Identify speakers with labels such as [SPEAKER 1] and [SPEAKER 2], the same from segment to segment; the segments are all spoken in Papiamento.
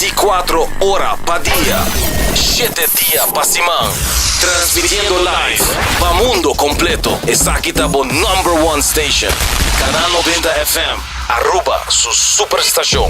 [SPEAKER 1] 24 ora pa dia, shete dia pa siman. Transmitiendo live pa mundo completo. Esaki ta bo number one station. Canal 90 FM, Aruba su superstacion.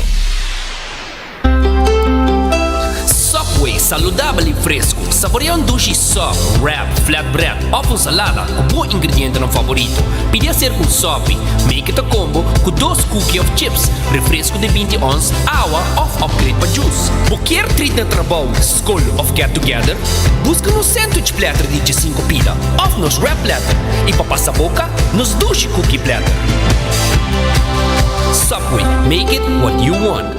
[SPEAKER 2] Subway, saludabel y fresco. Saborea un dushi sub, wrap, flatbread of un salada cu bo ingredientenan favorito. Pidi hacer cu un sopi. Make it a combo cu dos cookie of chips, refresco di binti ons, awa of upgrade pa juice. Bo kier treat na trabou, scol of get together? Busca nos sandwich platter di diesinco pida of nos wrap platter y pa pasa boca, nos dushi cookie platter. Subway, make it what you want.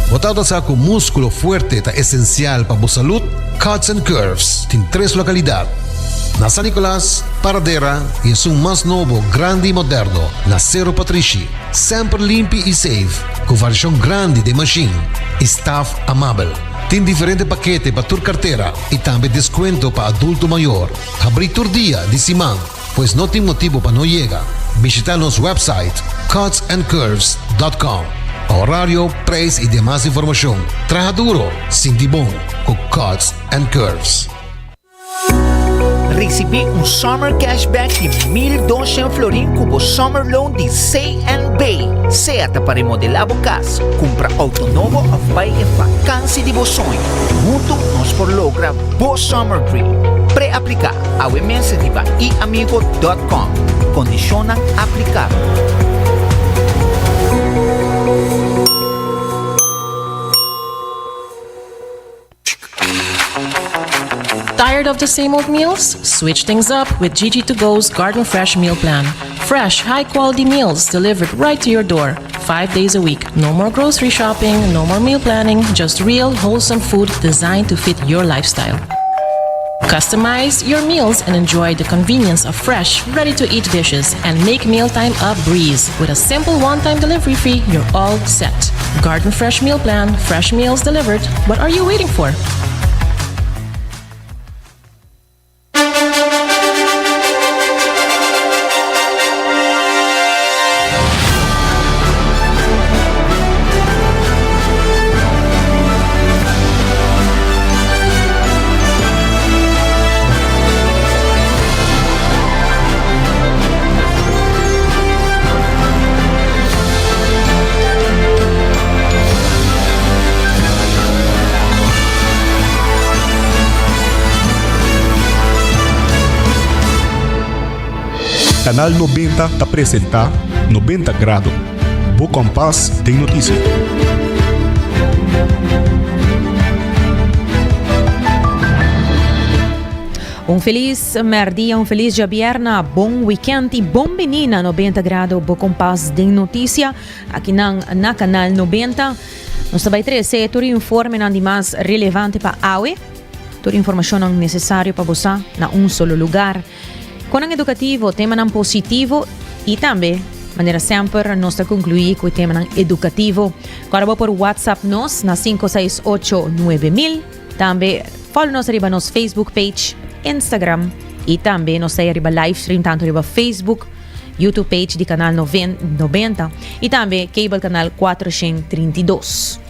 [SPEAKER 3] Bo tabata sa ku múskulo fuerte ta esensial pa bo salud? Cuts and Curves tin tres lokalidat, na San Nicolas, Paradera i esun mas nobo, grandi i moderno, na Sero Patrishi. Semper limpi i safe, ku variashon grandi den mashin i staf amabel. Tin diferente pakete pa tur kartera i tambe deskuento pa adulto mayor. Habrí tur dia di siman. Pues no tin motibo pa no yega. Bishita nos website cutsandcurves.com pa horario, prijs y demas informacion. Traha duro, sinti bon cu Cuts and Curves.
[SPEAKER 4] Ricibi un Summer Cashback di 1200 florin cu bo Summer Loan di CNB. Sea ta pa remodela bo cas, cumpra auto nobo of bay e vakantie di bo soño. Hunto nos por logra bo Summer Dream. Pre-aplica Awe mes riba iamigo dot com. Kondishonnan aplikabel.
[SPEAKER 5] Tired of the same old meals? Switch things up with Gigi to Go's Garden Fresh Meal Plan. Fresh, high quality meals delivered right to your door, five days a week. No more grocery shopping, no more meal planning, just real, wholesome food designed to fit your lifestyle. Customize your meals and enjoy the convenience of fresh, ready to eat dishes and make mealtime a breeze. With a simple one time delivery fee, you're all set. Garden Fresh Meal Plan, fresh meals delivered. What are you waiting for?
[SPEAKER 6] Canal 90 ta presenta 90 Grado, bo kompas den notisia.
[SPEAKER 7] Un felis merdia, un felis djabièrna, bon weekend i bon bini na 90 Grado, bo kompas den notisia, akinan na Canal 90. Nos ta bai trese tur informenan di mas relevante pa awe, tur informashonnan nesesario pa bo sa na un solo lugar. Konan edukativo, temanan positivo i tambe, manera semper, nos ta konkluí ku e temanan edukativo. Kòrda bo por WhatsApp nos na sinku seis ocho 9000. Tambe follow nos riba nos Facebook page, Instagram i tambe nos ta riba livestream tantu riba Facebook, YouTube page di Canal 90 i tambe Cable Canal 432.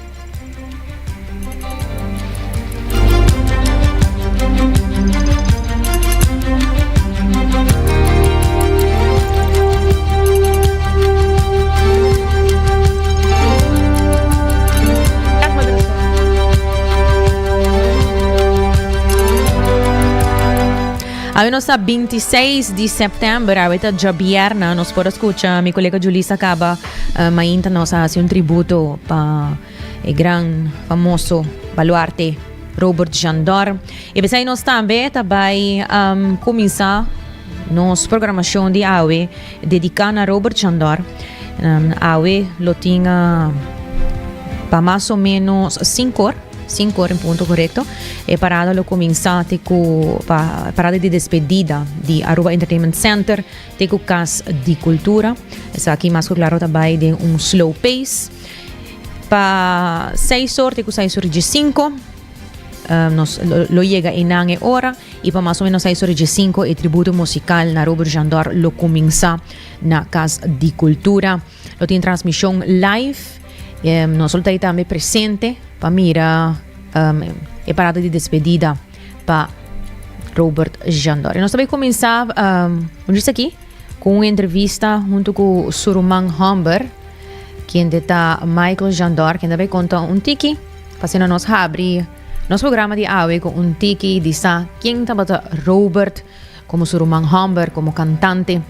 [SPEAKER 7] Awe nos ta 26 di september, awe ta djabierna, nos por a scucha mi colega Julissa caba uh, mainta nos a haci un tributo pa e gran famoso baluarte Robert Jandor. E besai nos tambe ta bai um, cuminsa nos programacion di awe dedica na Robert Jandor. Um, awe lo tin uh, pa mas o menos 5 or. 5 or en punto correcto. E parada lo cuminsa te cu pa parada di despedida di Aruba Entertainment Center te cu Cas di Cultura. Esaki mas cu claro ta bay den un slow pace. Pa 6 or te cu 6 or y 5. Nos lo yega einan e ora y pa mas o menos seis ora dje e tributo musical na Robert Jandor lo cuminsa na Cas di Cultura. Lo tin transmision live. Nos lo ta tambe presente pa mira e parada di despedida pa Robert Jandor. Y nos ta bay cuminsa um, aki cu un entrevista hunto cu su ruman homber, kende ta Michael Jandor, kende ta bay conta un tiki, pa asina nos habri nos programa di awe cu un tiki di sa ken tabata Robert como su ruman homber, como cantante.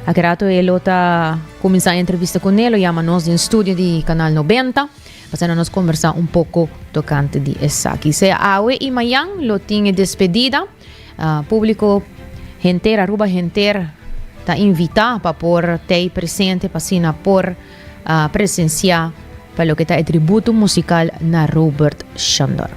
[SPEAKER 7] Aki rato e lo ta cuminsa e entrevista cu ne, lo yama nos den studio di Canal 90, pa asina nos conversa un poco tocante di esaki. Sea awe y mayan lo tin e despedida. Publico henter Aruba henter ta invita pa por tei presente pa asina por presencia pa loke ta e tributo musical na Robert Shandor.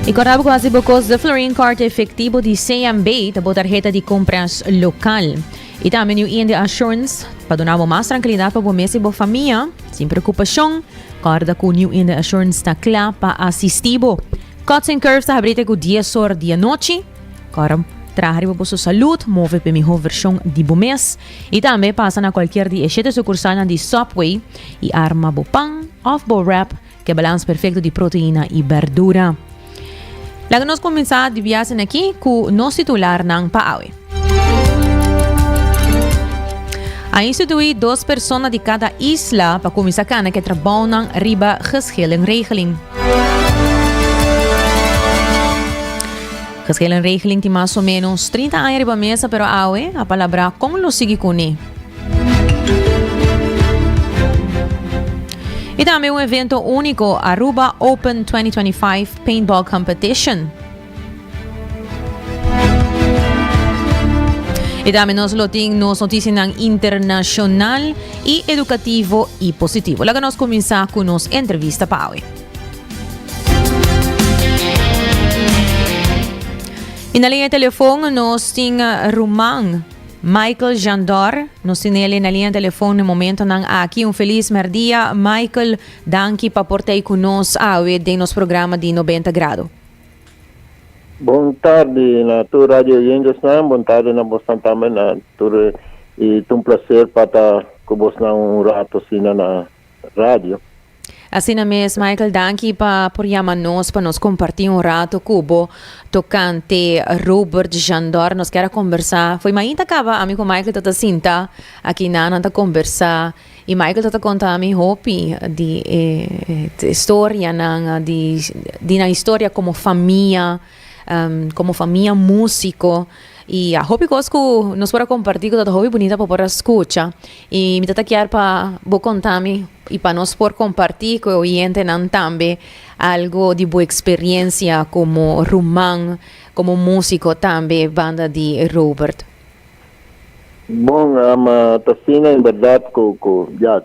[SPEAKER 7] Y corda bo cu haci bo cos de Florin Card efectivo di CMB ta bo tarheta di compras local. Y tambe New India Assurance pa duna bo mas tranquilidad pa bo mes y bo famia sin preocupacion. Corda cu New India Assurance ta cla pa asisti bo. Cuts and Curves ta habri te cu 10 or di anochi. Corda traha riba boso salud, move p'e miho version di bo mes. Y tambe pasa na cualkier di e shete sucursalnan di Subway y arma bo pan of bo wrap Ke balans perfecto di proteina y berdura. Laga nos cuminsa di biasen aki cu nos titularnan pa awe. A institui dos persona di cada isla pa cuminsa cana ke trabounan riba geschillenregeling. Geschillenregeling tin mas o menos 30 aña riba mesa pero awe a palabra con lo sigui cune. Y tambe un evento unico, Aruba Open 2025 Paintball Competition. Y tambe nos lo tin nos noticianan internacional y educativo y positivo. Laga nos cuminsa cu nos entrevista pa awe. Y na línea de telefon nos tin Ruman Michael Jandor, nos tin el na liña telefon na momentonan aki. Un felis merdia, Michael. Danki pa por ta ei ku nos awe den nos programa di 90 Grado.
[SPEAKER 8] Bon tardi na tur radio oyentesnan, bon tardi na bosnan tambe na tur y ta un placer pa ta cu bosnan un rato asina na radio.
[SPEAKER 7] Asina mes, Michael, danki pa por yama nos pa nos comparti un rato cu bo tocante Robert Jandor. Nos kier a combersa, fo'i mainta caba ami cu Michael ta ta sinta aki na nan ta combersa y Michael ta ta conta mi hopi di e storianan di di nan historia como famia, como famia musico y a hopi cos cu nos por a comparti cu ta ta hopi bunita pa por a scucha y mi ta ta kier pa bo conta mi I pa nos por kompartí ku e oyentenan tambe algo di bo eksperiencia komo ruman, komo músiko tambe banda di Robert.
[SPEAKER 8] Bon, ta asina en berdad ku ku ya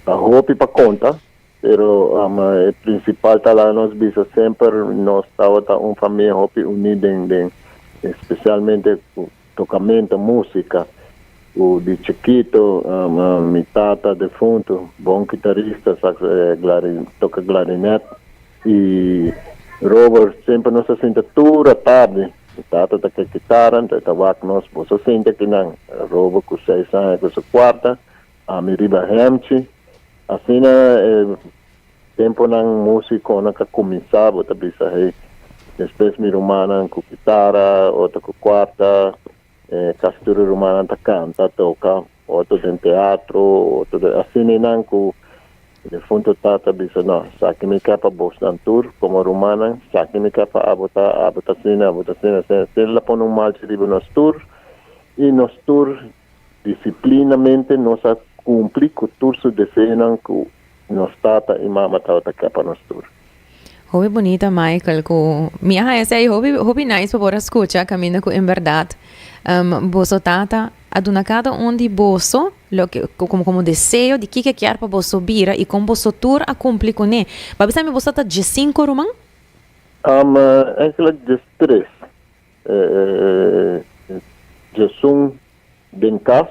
[SPEAKER 8] ta hopi pa konta, pero e prinsipal ta laga nos bisa semper nos tabata un famia hopi uní den den espesialmente ku Tocamento musica cu di chikito mi tata defunto bon kitarista sax toca clarinet y Robert semper nos a sinta tur atardi mi tata ta ke kitara enton e ta wak nos boso a sinta kinan Robert cu seis aña cu su cuarta ami riba hemchi asina e Temponan musiconan ka cuminsa bo ta bisa hey despues mi rumannan cu kitara otro cu cuarta casi tur e rumannan ta canta toca otro den teatro otro den asina eynan cu defunto tata bisa no esaki mi ke pa bosnan tur como rumannan esaki mi ke pa abo ta abo ta asina abo ta asina asina asina el a pone un malchi riba nos tur y nos tur disciplinamente nos a cumpli cu tur su deseonan cu Nos tata i mama tabata ke pa nos tur.
[SPEAKER 7] Hopi bunita Michael ku mi a haña esei hopi hopi nice pa por a skucha kaminda ku en bèrdat boso tata a duna kada un di boso loke komo komo deseo di kiko e kier pa boso bira i kon boso tur a kumpli kuné. Bo a bisa mi boso ta diesinku ruman?
[SPEAKER 8] Eigenlijk diestres. 11 den kas,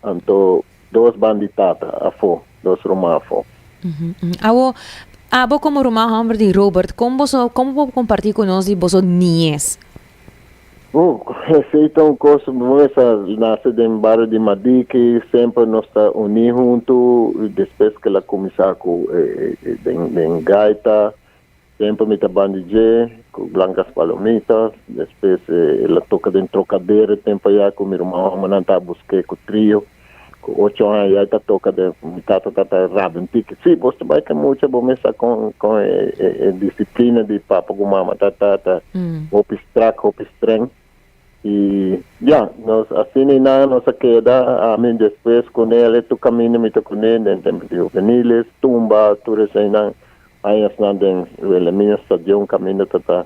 [SPEAKER 8] anto dos band'i tata afó, dos ruman afó.
[SPEAKER 7] Awo, abo komo ruman hòmber di Robert, kon boso, kon bo por kompartí ku nos di boso niñes?
[SPEAKER 8] Esei ta un kos, bo mester nase den bario di Madiki, semper nos ta uní huntu, despues ku el a kuminsá ku den gaita, semper mi ta bandi dje ku Blancas Palomitas, despues el a toka den Trocadero e tempu ayá ku mi ruman hòmbernan ta busk'é ku trio, ku ocho aña ya e ta toka den, mi tata ta ta rabia un tiki, si bos ta bai ku e mucha bo mes sa kon kon e disiplina di papa ku mama ta ta ta hopi strak hopi streng i ya nos asina i nan nos a keda ami despues kuné e tur kaminda mi ta kuné den tempu di juveniles tumba tur eseinan Añasnan den Wilhelmina Stadion caminda ta ta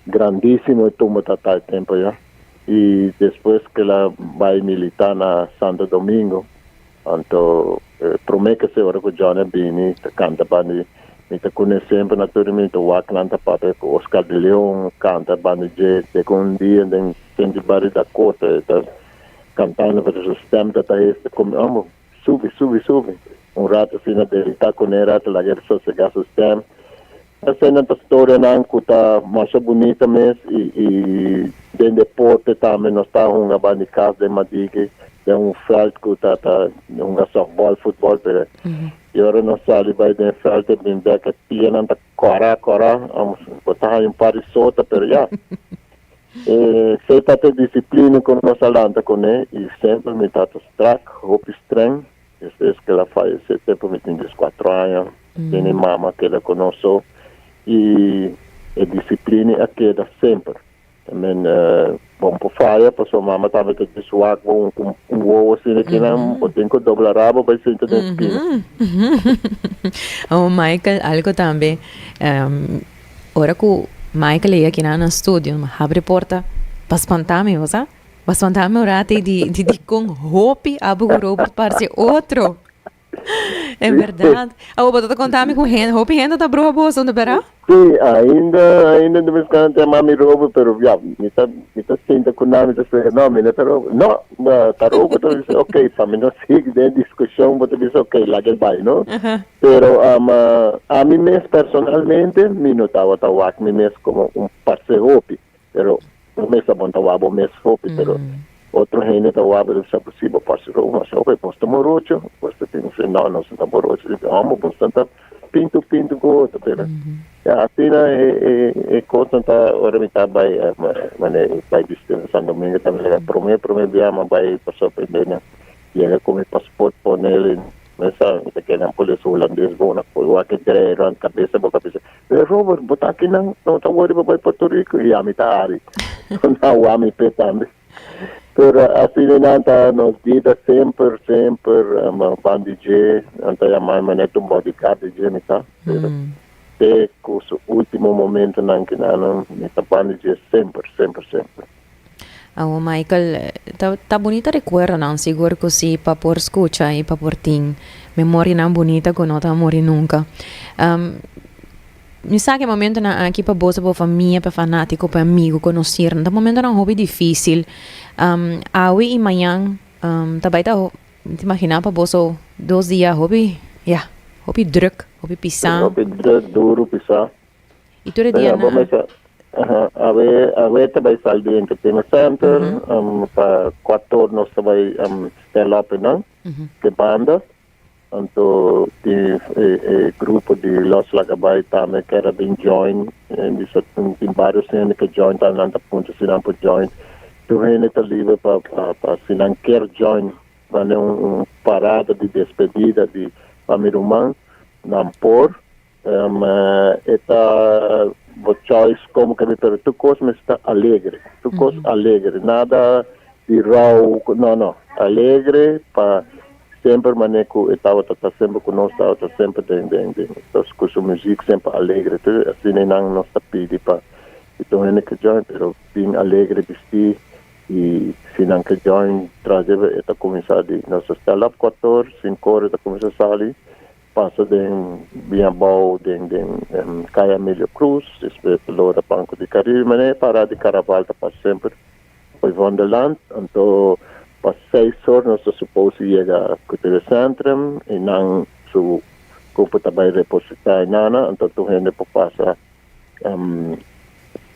[SPEAKER 8] grandisimo e tumba ta ta e tempo ya y despues ke la bay milita na Santo Domingo anto prome ke se ora ku Johnny a bini ta canta bandi mi ta cune semper na tur mi ta wak nan ta papia ku Oscar de Leon canta bandi dje te ku un dia den Senti Barrio Dakota e ta cantando pero su stem ta ta heste como amo Subi, subi, subi. Un rato asina delita kuné rato laga e sosegá su stem. Eseinan ta storianan ku ta masha bunita mes i i den deporte tambe nos ta hunga banda di kas den Madiki den un vèlt ku ta ta hunga sòftbòl, futbòl pero i ora nos sali bai den e vèlt e bin bèk e pianan ta kòrá kòrá bo ta haña un par di sota pero ya. Esei ta e disiplina ku nos a lanta kuné i semper mi tata strak, hopi streng. Despues ku el a fayesé tempu mi tin dieskuatro aña, tene mama a keda ku nos so i e disiplina a keda semper. I mean, bon por faya pasobra mama tambe ta djis wak bo un wowo asina kinan bo tin ku dobla rabo bai sinta den skina.
[SPEAKER 7] Oh Michael, algo tambe. Ora ku Michael a yega kinan na studio, mi habri porta pa spanta mi, bo sa? Pa spanta mi un rato i di di dikon hopi abo ku Robert parse otro. En berdad. Abo bo ta konta mi ku hende, hopi hende ta bruha boso, no bera?
[SPEAKER 8] Sí, ainda, ainda de vez cuando ta yama mi Robert, pero ya, mi ta, mi ta sinta ku nan, mi ta splika, no, mi no ta Robert. No, ta Robert, ta bisa, ok, pa mi no sigui den diskushon, bo ta bisa, ok, laga e bai, no? Pero ami mes personalmente mi no tabata wak mi mes como un parce hopi, pero bo mes ta bon ta wak bo mes hopi, pero otro hende ta wak bo ta bisa si bo parce hopi masha hopi, bos ta morocho, bos ta tin si no nos no ta morocho, di homber bos ta ta pintu pintu cu otro, pero ya asina e cosnan ta ora mi ta bay mane bay bishita na San Domingo tambe prome prome bia mi a bay pasobra primero yega cu mi paspoort ponel. Mesa mi ta keda nan polis hulandes bo na koe wak e drei rond kabesa bo kabesa e Robert bo ta aki nan no ta wori bo bai Puerto Rico i ami ta hari nan wak mi pe tambe pero asina nan ta nos bida semper semper ban di dje nan ta yama mi manera un bodyguard di dje mi ta pero te ku su ultimo momentonan kinan mi ta ban di dje semper semper semper.
[SPEAKER 7] Awo Michael, ta ta bunita recuerdonan sigur cu si pa por scucha y pa por tin memorianan bunita cu no ta muri nunca. Mi sa cu e momentonan aki pa boso, pa bo famia, pa fanatico, pa amigo, conocirnan ta momentonan hopi dificil. Awe y mañan ta bay ta, mi ta imagina pa boso dos dia hopi, ya, hopi druk, hopi pisa.
[SPEAKER 8] Hopi druk, duro, pisa.
[SPEAKER 7] Y tur e dia
[SPEAKER 8] na. Awe awe ta bai sal di Entertainment Center pa kuator nos ta bai stand up einan ke banda anto tin e grupo di Los Lagabay tambe ker a bin join bisa tin varios hende ke join tambe nan ta puntra si nan por join tur hende ta liber pa pa si nan kier join mane un parada di despedida di pa mi ruman nan por. E ta bo choice como ke mi pero tur cos mester ta alegre tur cos alegre nada di rou no no alegre pa semper mane cu e tabata ta semper cu nos tabata semper den den den cu su muziek semper alegre tur asina nan nos ta pidi pa si tur hende ke join pero bin alegre bisti y si nan ke join tras debe e ta cuminsa di nos ta stand up cuator cinco ora e ta cuminsa sali. pasa den bien abou den den Kaya Emilio Cruz, despues ta lora Banco di Caribe, manera e parada di Caraval ta pasa semper pa Wonderland, anto pa seis or nos ta supos yega Cultura Centrum y nan su grupo ta bay reposita enana, anto tur hende por pasa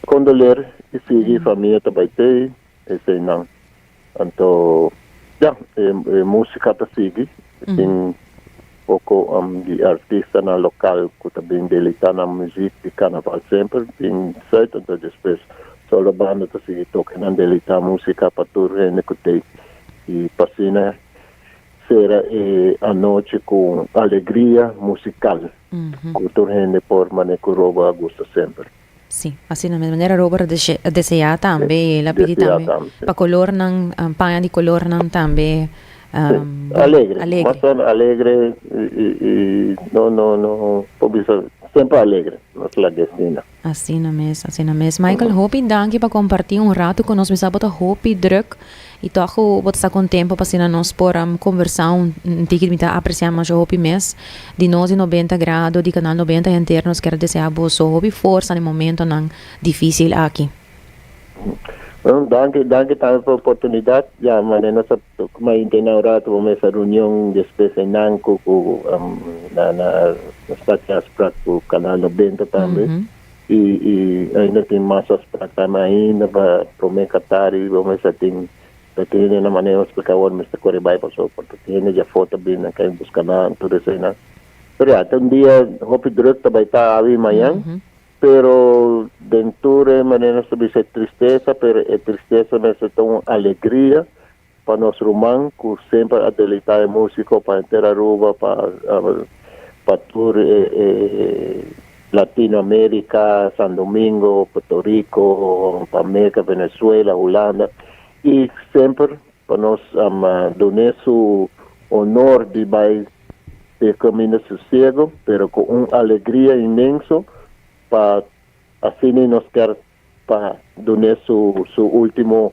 [SPEAKER 8] condoleer y sigui famia ta bay tey eseynan. Anto ya, e musica ta sigui. Tin poco di artistanan local cu ta bin deleita nan muziek di carnaval semper bin Zuid. Anto despues solo banda ta sigui toca nan deleita musica pa tur hende cu t'ey. Y pa asina cera e anochi cu alegria musical cu tur hende por mane cu Robo a gusta semper.
[SPEAKER 7] Sí, asina mes. Manera Robert a deseá tambe, i el a pidi tambe pa colornan, paña di colornan tambe.
[SPEAKER 8] Sí, alegre. Alegre. Mas alegre i no, no, no, por bisa semper alegre, nos laga asina.
[SPEAKER 7] Asina mes, asina mes. Michael, hopi danki pa comparti un rato cu nos. Mi sa bo ta hopi druk i tog cu bo ta sa con tempo pa asina nos por conversa un tiki. Mi ta aprecia masha hopi mes. Di nos di 90 Grado, di Canal 90 henter nos kier desea boso hopi forsa den momentonan dificil aki.
[SPEAKER 8] Bueno, danki, danki tambe pa oportunidad. Ya, manera nos a kuma intena un rato bo mesa reunion despues einan cu cu na na nos ta haci afspraak cu Canal 90 tambe. Y y ainda tin mas afspraak tambe ainda pa prome Katari bo mesa tin Ta tin hende na manera nos splica awor mester core bay pasobra por ta tin hende djafó ta bin nan kai busca nan tur eseinan. Pero ya ta un dia hopi druk ta bay ta awe y mañan pero den tur e manera nos ta bisa e tristesa pero e tristesa mester ta un alegria pa nos ruman cu semper a deleita e musico pa henter Aruba pa pa tur e e Latino America, San Domingo, Puerto Rico, pa Merca, Venezuela, Hulanda y semper pa nos dun'e su honor di bay e caminda sosiego pero cu un alegria inmenso pa asina nos kier pa dun'e su su ultimo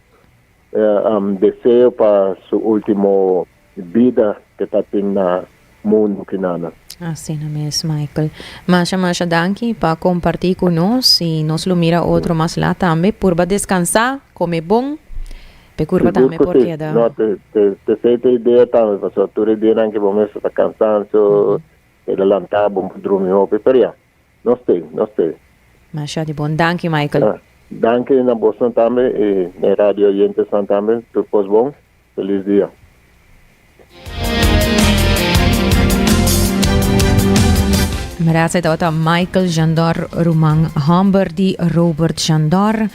[SPEAKER 8] deseo pa su ultimo bida ke ta tin na mundu kinana.
[SPEAKER 7] Asina mes Michael. Masha masha danki pa comparti cu nos y nos lo mira otro mas lat tambe. Purba descansa, come bon, pe curpa tambe por keda.
[SPEAKER 8] No, te te te te idea tambe pasobra tur e dianan ke bo mester ta cansancio, keda lanta, bo drumi hopi, pero ya. Nos t'ei, nos t'ei.
[SPEAKER 7] Masha di bon. Danki Michael.
[SPEAKER 8] Danki na bosnan tambe y na e radio oyentesnan tambe. Tur cos bon. Feliz dia.
[SPEAKER 7] Gracias tabata Michael Jandor, ruman homber di Robert Jandor.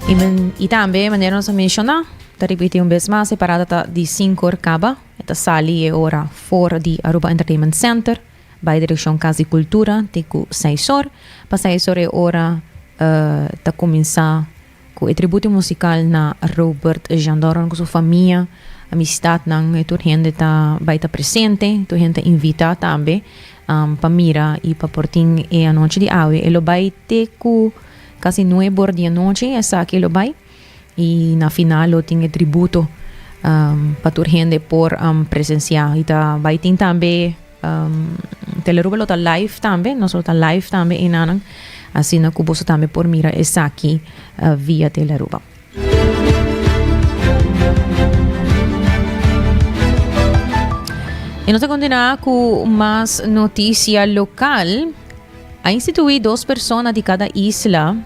[SPEAKER 7] Y, men, y tambe, manera nos a menciona, ta repeti un bes mas, e parada ta di 5 or caba. E ta sali e ora for di Aruba Entertainment Center. Bai direkshon Kas di Kultura te ku seis or. Pa seis or e ora ta kuminsá ku e tributo musikal na Robert Jeandoron ku su famia, amistatnan i tur hende ta bai ta presente, tur hende ta invitá tambe pa mira i pa por tin e anochi di awe. E lo bai te ku kasi nuebe or di anochi esaki lo bai i na final lo tin e tributo pa tur hende por presensiá i ta bai tin tambe. Telearuba lo ta live tambe, nos lo ta live tambe enanan, asina ku boso tambe por mira esaki via Telearuba. I nos ta kontinuá ku mas notisia lokal. A instituí dos persona di kada isla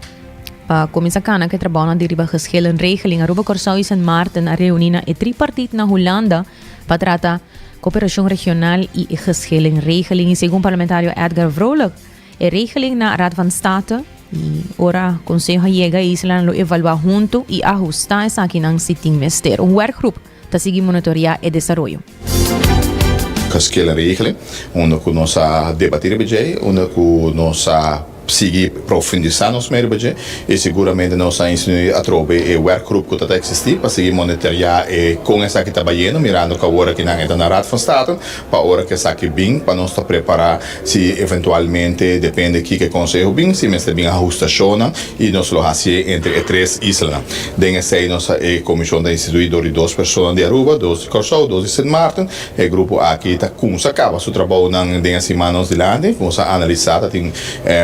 [SPEAKER 7] pa kuminsá kana ku e trabounan di riba geschillenregeling. Aruba, Kòrsou i Sint Maarten a reuní na e tripartit na Hulanda pa trata Cooperacion regional y e geschillenregeling. Y segun parlamentario Edgar Vrolijk, e regeling na Raad van State y ora Conseho a yega e islanan lo evalua hunto y ahusta esakinan si tin mester. Un werkgroep ta sigui monitorea e desaroyo.
[SPEAKER 9] Geschillenregeling, unda cu nos a debati riba djey, unda cu nos a. sigui profundisá nos mei riba dje i siguramente nos a instituí atrobe e werkgroep ku ta ta eksistí pa sigui monitoreá e kon esaki ta bayendo mirando ku awor aki nan e ta na Raad van State pa ora ku esaki bin pa nos ta prepará si eventualmente depende kiko e konseho bin si mester bin ahustashonnan i nos lo hasié entre e tres islanan. Den esei nos a e komishon ta instituí dor di dos persona di Aruba, dos di Kòrsou, dos di Sint Maarten. E grupo aki ta kumsa kaba su trabounan den e siman nos dilanti. Kumsa analisá, ta tin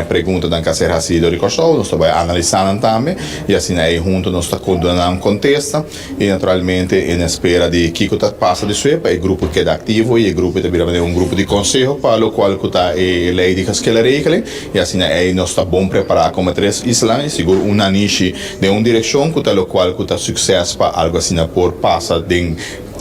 [SPEAKER 9] preguntanan ku a ser hasí dor di Kòrsou, nos ta bai analisá nan tambe i asina ei huntu nos ta duna nan kontesta i naturalmente en espera di kiko ta pasa despues pa e grupo keda aktivo i e grupo ta bira manera un grupo di konseho pa lokual ku ta e lei di geschillenregeling i asina ei nos ta bon prepará komo tres isla i sigur un nanishi den un direkshon ku ta lokual ku ta sukses pa algu asina por pasa den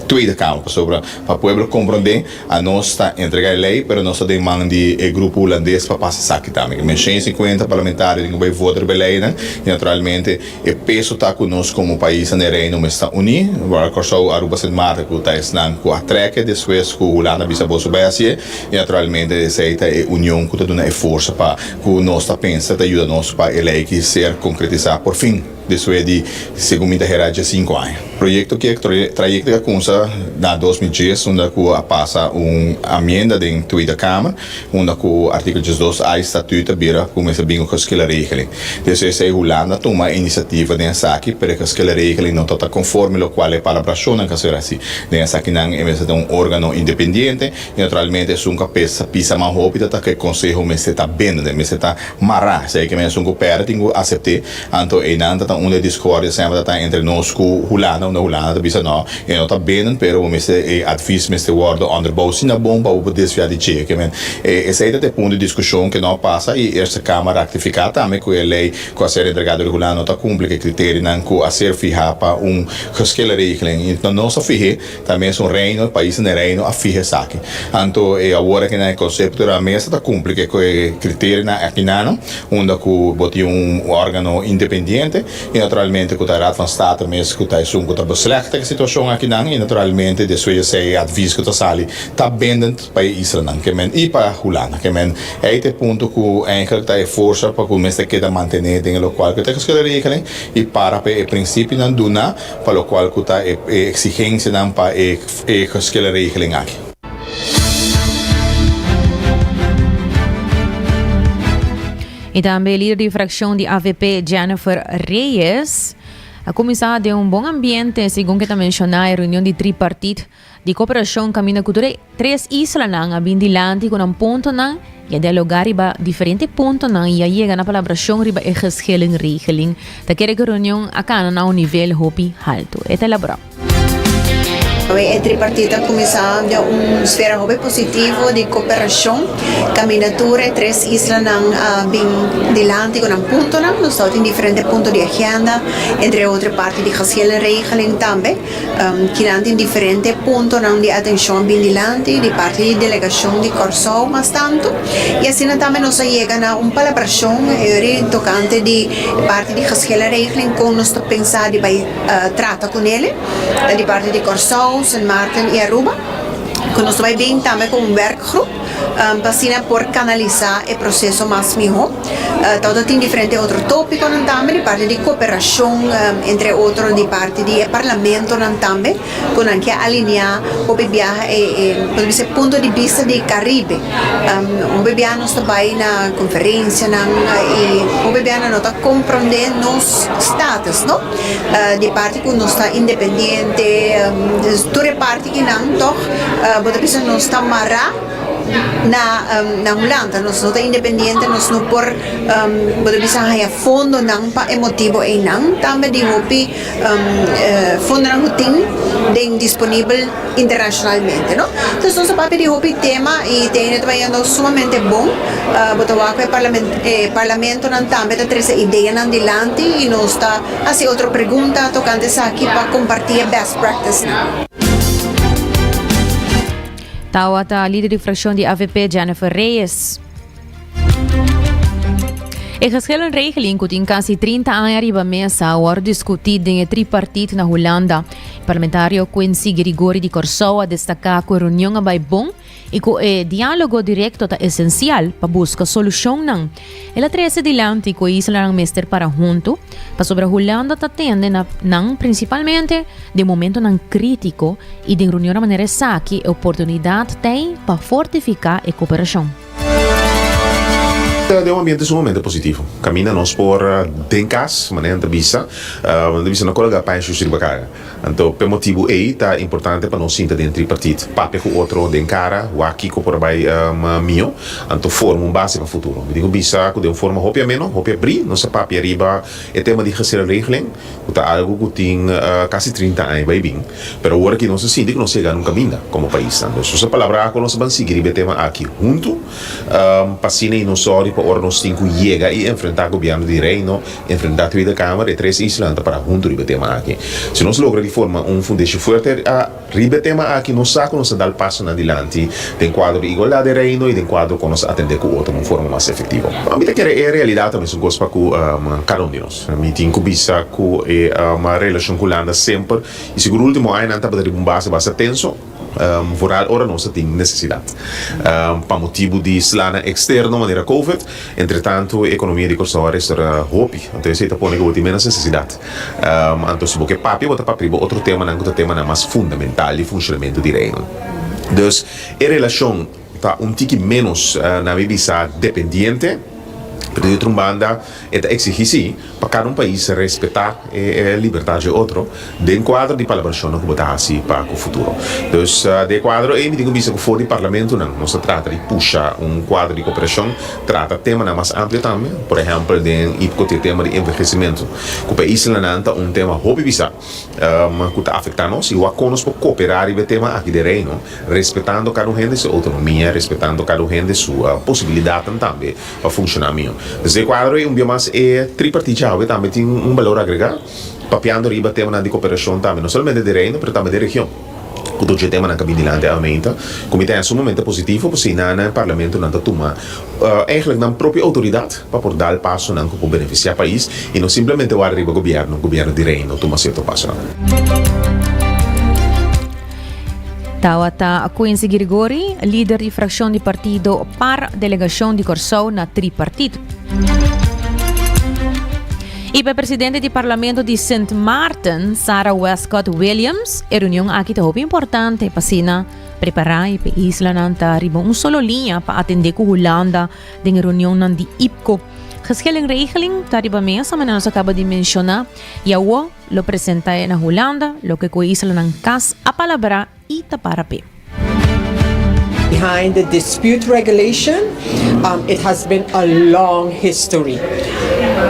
[SPEAKER 9] Tweede Kamer, pasobra pa pueblo komprondé, anos ta entregá e lei, pero nos ta den man di e grupo hulandes pa pasa esaki tambe. Men 150 parlamentario tin ku bai vota riba e leinan i naturalmente e peso ta ku nos komo paisnan den Reino mester ta uní, wòrdu Kòrsou, Aruba, Sint Maarten ku ta esnan ku a trèk'e despues ku Hulanda bisa boso bai hasié i naturalmente esei ta e union ku ta duna e forsa pa ku nos ta pensa ta yuda nos pa e lei ki ser konkretisá porfin. Despues di, segun mi ta hera djesinku aña. Proyekto ki e trayekto ki a kumsa na 2010 unda ku a pasa un amienda den Tweede Kamer unda ku artíkulo 12 a e statuut a bira ku mester bin un geschillenregeling. Despues esei Hulanda a tuma e inisiativa den esaki pero e geschillenregeling no tabata konforme lokual e palabrashonnan ku a ser hasi. Den esakinan e mester ta un órgano independiente i naturalmente esun ku a pesa pisa mas hopi ta ta ku e konseho mester ta bindende, mester ta mará. Esei ke men esun ku pèrdè tin ku asept'é. Anto einan ta ta unda e discordia semper ta ta entre nos cu Hulanda, unda Hulanda ta bisa no, e no ta binnen, pero bo mester e advies mester wordo onderbouw asina bon pa bo por desvia di dje. Ke men, e esey ta ta e punto di discusion ke no a pasa y Eerste Kamer ractifica tambe cu e ley cu a ser entrega dor di Hulanda no ta cumpli cu e criterianan cu a ser fiha pa un geschillenregeling. Y nos a fihe. Ta mesun Reino, e paisnan den Reino a fiha esaki. Anto e awor aki nan e konsepto riba mesa ta kumpli ku e kriterionan akinanan, unda ku bo tin un organo independiente i naturalmente ku ta Raad van State mes ku ta esun ku ta beslecht e situashon akinan i naturalmente despues di esei e advies ku ta sali ta bindend pa e islanan ke men i pa Hulanda ke men. Ei ta e punto ku eigenlijk ta e forsa pa ku mester keda mantene den e lokual ku ta e geschillenregeling i para pa e prinsipionan duna pa lokual ku ta e eksigensianan pa e geschillenregeling aki.
[SPEAKER 7] I tambe lider di frakshon di avp Jennifer Reyes a kuminsá den un bon ambiente segun ke ta menshoná e reunion di tripartit Di koperashon kaminda ku tur e tres islanan a bin dilanti ku nan puntonan i a dialogá riba diferente puntonan i a yega na palabrashon riba e geschillenregeling. Ta kere ku e reunion a kana na un nivel hopi haltu. E ta elaborá.
[SPEAKER 10] E tripartito a kuminsá den un sfera hopi positivo di koperashon kaminda tur e tres islanan a bin dilanti ku nan puntonan. Nos tabatin diferente punto di agenda, entre otro e parti di geschillenregeling tambe. Kinan tin diferente puntonan di atenshon bin dilanti di parti di delegashon di Kòrsou mas tantu i asina tambe nos a yega na un palabrashon eri tokante di e parti di geschillenregeling kon nos ta pensa di bai trata ku nele di parti di Kòrsou, Sint Maarten i Aruba ku nos ta bai bin tambe ku un werkgroep pa asina por kanalisá e proseso mas mihó. Tabata tin diferente otro tópikonan tambe di parti di koperashon, entre otro di parti di e parlamentonan tambe ku nan ke alineá hopi biaha e e por bisa e punto di bista di Karibe. Hopi biaha nos ta bai na konferensianan i hopi biaha nan no ta komprondé nos status no, di parti ku nos ta independiente, tur e parti kinan tòg bo ta bisa nos ta mará. Na na Hulanda nos no ta independiente, nos no por bo ta bisa haya fondonan pa e motibo einan. Tambe di hopi fondonan ku tin den disponibel internashonalmente no. Entonces nos a papia di hopi tema i te ainda ta bayendo sumamente bon. Bo ta wak ku e parlament e parlamentonan tambe ta trese ideanan dilanti i nos ta hasi otro pregunta tokante esaki pa komparti e best practice-nan.
[SPEAKER 7] Tawata lider di fraccion di avp Jennifer Reyes. E geschillenregeling ku tin kasi 30 aña riba mesa a wòrdu diskutí den e tripartit na Hulanda. E parlamentario Quincy Girigori di Kòrsou a destaká ku e reunion a bai bon i ku e diálogo direkto ta esensial pa buska solushonnan. El a trese dilanti ku e islanan mester para huntu pasobra Hulanda ta tende na nan prinsipalmente den momentonan krítiko i den reunionnan manera esaki e oportunidat t'ei pa fortifiká e koperashon.
[SPEAKER 9] Ta den un ambiente sumamente positivo. Caminda nos por den cas, manera nan ta bisa, nan ta bisa no cologa paña shushi riba cara. Anto p'e motibu ei ta importante pa nos sinta den tripartit, papia cu otro den cara, wak kico por a bay mihó, anto forma un base pa futuro. Mi tin cu bisa cu den un forma hopi ameno, hopi abrí, nos a papia riba e tema di gezellenregeling, cu ta algo cu tin casi 30 aña bay bin, pero awor aki nos a sinti cu nos yega na un caminda como paisnan. Dus nos a palabrá cu nos a ban sigui riba e tema aki hunto, pa asina y nos sòri pa ora nos tin cu yega y enfrentá Gobierno di Reino, enfrentá Tweede Kamer, e tres islanan ta para hunto riba e tema aki. Si nos logra di forma un fundeshi fuerte riba e tema aki, nos sa cu nos ta dal pasonan dilanti den cuadro di igualdad den Reino y den cuadro con nos atende cu otro na un forma mas efectivo. Mi ta kere e realidad ta mesun cos pa cu cada un di nos. Mi tin ku bisa ku e relashon ku Hulanda semper i sigur ultimo añanan tabata riba un base basta tenso, vooral ora nos a tin nesesidat pa motibu di slanan eksterno manera Covid. Entretantu e ekonomia di Kòrsou a restorá hopi, anto esei ta pone ku bo tin ménos nesesidat. Anto si bo ke papia bo ta papia riba otro temanan ku ta temanan mas fundamental di funshonamentu di Reino. Dus e relashon ta un tiki ménos na mi bisa dependiente, pero di otro un banda E ta exigi si pa cada un pais respeta e libertad dje otro den cuadro di palabracionnan cu bo ta haci pa cu futuro. Dus den e cuadro ey mi tin cu bisa cu for di parlamentonan nos ta trata di pusha un cuadro di cooperacion, trata temanan mas amplio tambe, por ehempel den IPCO tin e tema di envejecimento cu pa e islanan ta un tema hopi bisa cu ta afecta nos y wak con nos por coopera riba e tema aki den Reino respetando cada un hende su autonomia, respetando cada un hende su posibilidadnan tambe. Pa funshoná mihó. Desde e kuadro ei un bia mas e tripartit djawe tambe tin un balor agregá, papiando riba temanan di koperashon tambe, no solamente di Reino pero tambe di region. Ku tur dje temanan ka bin dilanti aumenta, ku mi ta haña sumamente positivo pasobra nan e parlamentonan ta tuma eigenlijk nan propio outoridat pa por dal pasonan ku por benefisiá pais i no simplemente warda riba gobièrnu, gobièrnu di Reino tuma sierto pasonan.
[SPEAKER 7] Tawata Quincy Girigori, lider di frakshon di partido par delegashon di Kòrsou na tripartit. I pa presidente di parlamento di Sint Maarten, Sarah Westcott Williams, e reunion aki ta hopi importante pa asina prepará e pa e islanan ta riba un solo liña pa atendé ku Hulanda den e reunionnan di IPCO. Geschillenregeling ta riba mesa, manera nos a kaba di menshoná, i awor Lo presenta e na Hulanda, loke ku e islanan kas a palabrá i ta para p'e.
[SPEAKER 11] Behind the dispute regulation, it has been a long history.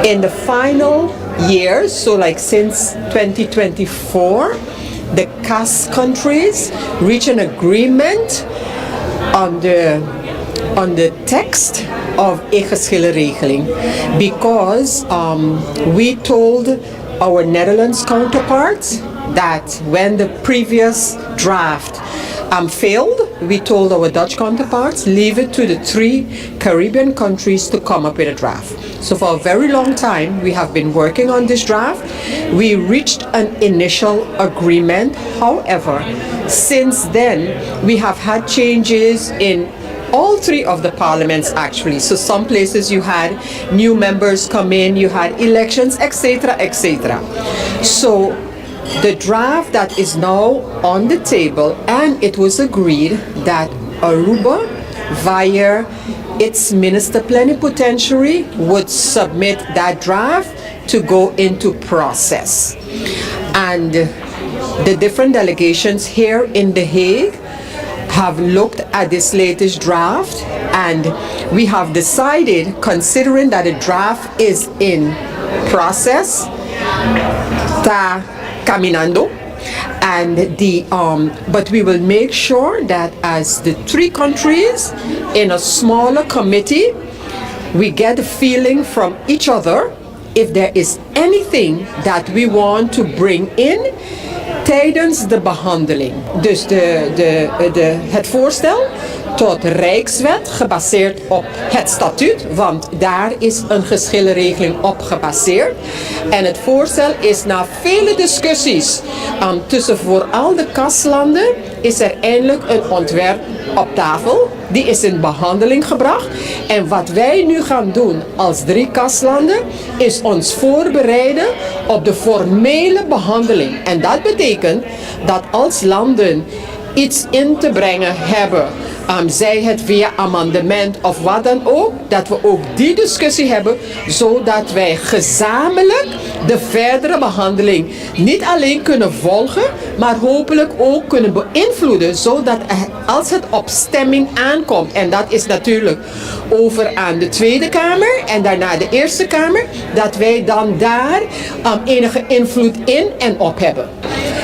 [SPEAKER 11] In the final years, so like since 2024, the CAS countries reach an agreement on the on the text of e geschillenregeling because we told our Netherlands counterparts that when the previous draft um, failed, we told our Dutch counterparts, leave it to the three Caribbean countries to come up with a draft. So for a very long time, we have been working on this draft. We reached an initial agreement. However, since then, we have had changes in all three of the parliaments actually. So some places you had new members come in, you had elections, etc., etc. So the draft that is now on the table, and it was agreed that Aruba, via its minister plenipotentiary, would submit that draft to go into process. And the different delegations here in The Hague have looked at this latest draft and we have decided, considering that the draft is in process, ta caminando, and the um, but we will make sure that as the three countries in a smaller committee, we get a feeling from each other if there is anything that we want to bring in tijdens de behandeling. Dus de, de, de, het voorstel tot Rijkswet gebaseerd op het statuut, want daar is een geschillenregeling op gebaseerd. En het voorstel is na vele discussies um, tussen vooral de kastlanden is er eindelijk een ontwerp op tafel. Die is in behandeling gebracht. En wat wij nu gaan doen als drie kastlanden is ons voorbereiden op de formele behandeling. En dat betekent dat als landen iets in te brengen hebben, um, zij het via amendement of wat dan ook, dat we ook die discussie hebben, zodat wij gezamenlijk de verdere behandeling niet alleen kunnen volgen, maar hopelijk ook kunnen beïnvloeden, zodat als het op stemming aankomt, en dat is natuurlijk over aan de Tweede Kamer en daarna de Eerste Kamer, dat wij dan daar um, enige invloed in en op hebben.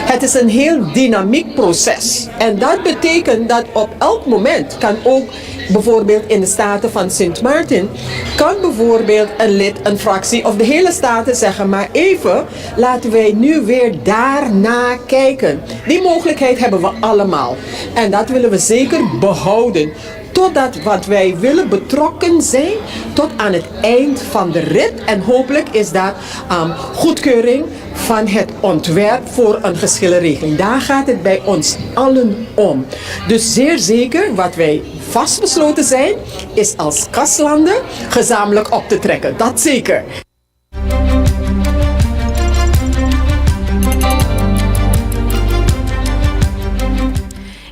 [SPEAKER 11] Het is een heel dynamiek proces. En dat betekent dat op elk moment kan ook bijvoorbeeld in de Staten van Sint Maarten, kan bijvoorbeeld een lid, een fractie of de hele Staten zeggen, maar even, laten wij nu weer daarna kijken. Die mogelijkheid hebben we allemaal. En dat willen we zeker behouden. Totdat wat wij willen betrokken zijn tot aan het eind van de rit. En hopelijk is dat um, goedkeuring van het ontwerp voor een geschillenregeling. Daar gaat het bij ons allen om. Dus zeer zeker wat wij vastbesloten zijn, is als kastlanden gezamenlijk op te trekken. Dat zeker.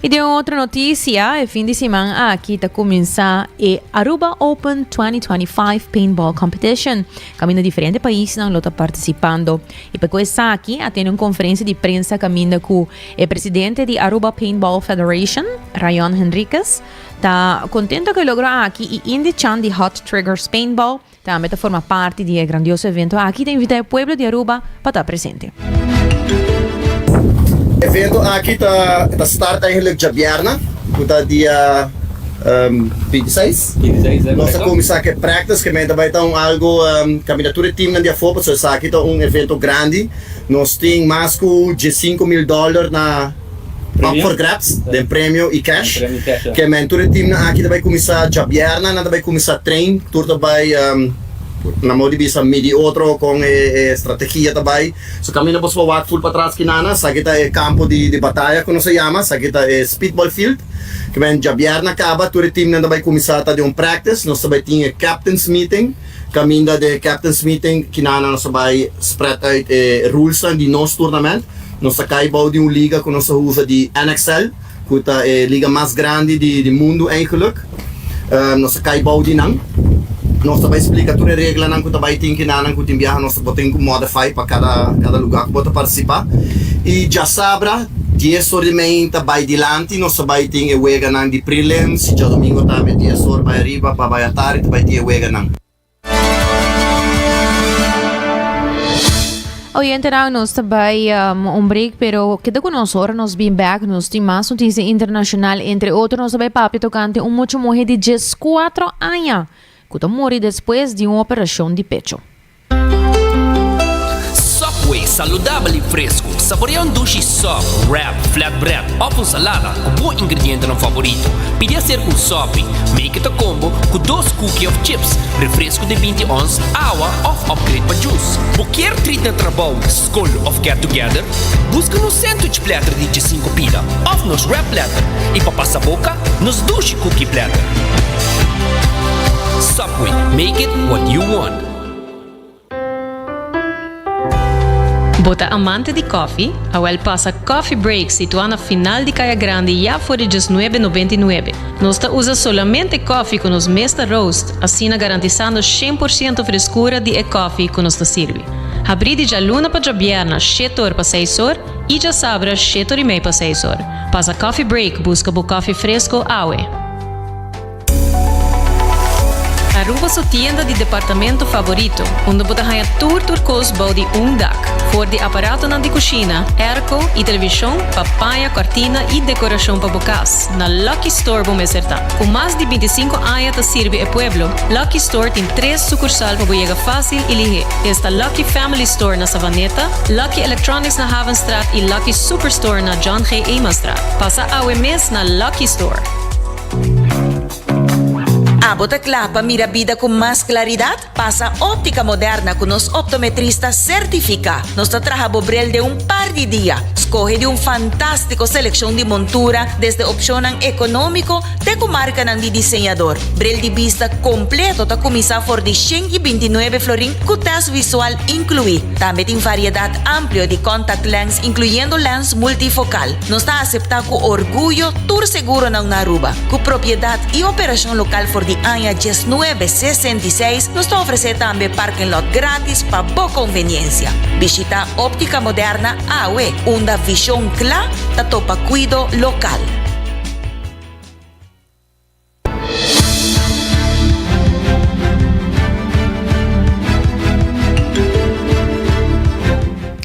[SPEAKER 7] Y den otro noticia, e fin di siman aki ta cuminsa e Aruba Open 2025 Paintball Competition. Caminda diferente paisnan lo ta participando. Y pa cu esaki a tene un conferencia di prensa caminda cu e presidente di Aruba Paintball Federation, Rayon Henriquez, ta contento cu e logro aki y Indy Chan di Hot Triggers Paintball Tambe ta forma parti di e grandioso evento aki ta invita e pueblo di Aruba pa ta presente.
[SPEAKER 12] Evento aki ta ta start eigenlijk djabièrnè ku ta dia 26. Nos ta kuminsá ku e practice ke men ta bai ta un algu kaminda tur e teamnan di afó pasobra esaki ta un evento grandi. Nos tin mas ku diesinku mil dòler na Up for grabs den premio y cash. Ke men tur e teamnan aki ta bai kuminsá djabièrnè, nan ta bai kuminsá train, tur ta bai na modo di bisa midi otro kon e strategia ta bai. So kaminda boso por wak ful patras kinana, esaki ta e kampo di bataya ku nos a yama, esaki ta e speedball field. Ke men djabièrnè kaba tur e teamnan ta bai kuminsá ta den un practice, nos ta bai tin e captains meeting, kaminda den e captains meeting kinana nos ta bai spread uit e rulesnan di nos tournament. Nos ta kai bou di un liga ku nos ta usa di NXL, ku ta e liga mas grandi di mundu eigenlik. Nos ta kai bou di nan. Nos ta bai splika tur e reglanan ku ta bai tin kinanan ku tin biaha nos ta bo tin ku modify pa kada kada lugá ku bo ta partisipá. I djasabra dies or di meinta bai dilanti nos ta bai tin e weganan di prelims i djadomingo tambe dies or bai ariba pa bai atari ta bai tin e weganan.
[SPEAKER 7] Oyentenan, nos ta bai um, un break, pero keda ku nos ora nos bin back. Nos tin mas notisia internacional. Entre otro, nos ta bai papia tocante un mucha muhe di 14 aña ku ta muri despues di un operacion di pecho.
[SPEAKER 2] Subway, saludabel y fresco. Saborea un dushi sub, wrap, flatbread of un salada cu bo ingredientenan favorito. Pidi hacer un sopi. Make it a combo cu dos cookie of chips, refresco di binti ons, awa of upgrade pa juice. Bo kier treat na trabou, scol of get together? Busca nos sandwich platter di diesinco pida of nos wrap platter y pa pasa boca, nos dushi cookie platter. Subway, make it what you want.
[SPEAKER 5] Bo ta amante di koffie? Awel pasa Coffee Break situá na final di Kaya Grandi ya for di diesnuebe nobenta i nuebe. Nos ta usa solamente koffie ku nos mes ta roast, asina garantisando shen por siento freskura di e koffie ku nos ta sirbi. Habrí di djaluna pa djabièrna shete or pa seis or i djasabra shete or i mei pa seis or. Pasa Coffee Break buska bo koffie fresko awe. Aruba su tienda di departamento favorito, unda bo ta haña tur tur kos bou di un dak. For di aparatonan di kushina, airco i televishon pa paña, kòrtina i dekorashon pa bo kas, na Lucky Store bo mester ta. Ku mas di bintisinku aña ta sirbi e pueblo, Lucky Store tin tres sukursal pa bo yega fásil i lihé. Esta Lucky Family Store na Savaneta, Lucky Electronics na Havenstraat i Lucky Superstore na John G. Emastraat. Pasa awe mes na Lucky Store!
[SPEAKER 13] Abo ta kla pa mira bida ku mas klaridat? Pasa Óptica Moderna ku nos optometrista sertifiká. Nos ta traha bo bril den un par di dia. Skohe di un fantástiko selekshon di montura, desde opshonnan ekonómiko te ku markanan di diseñador. Bril di bista kompleto ta kuminsá for di 129 florin ku tèst visual inkluí. Tambe tin variedat amplio di contact lens inkluyendo lens multifokal. Nos ta aseptá ku orguyo tur seguronan na Aruba. Ku propiedat i operashon lokal for di aña 1966, nos ta ofresé tambe parking lot gratis pa bo konveniensia. Bishitá Óptica Moderna awe, unda vishon kla ta topa kuido lokal.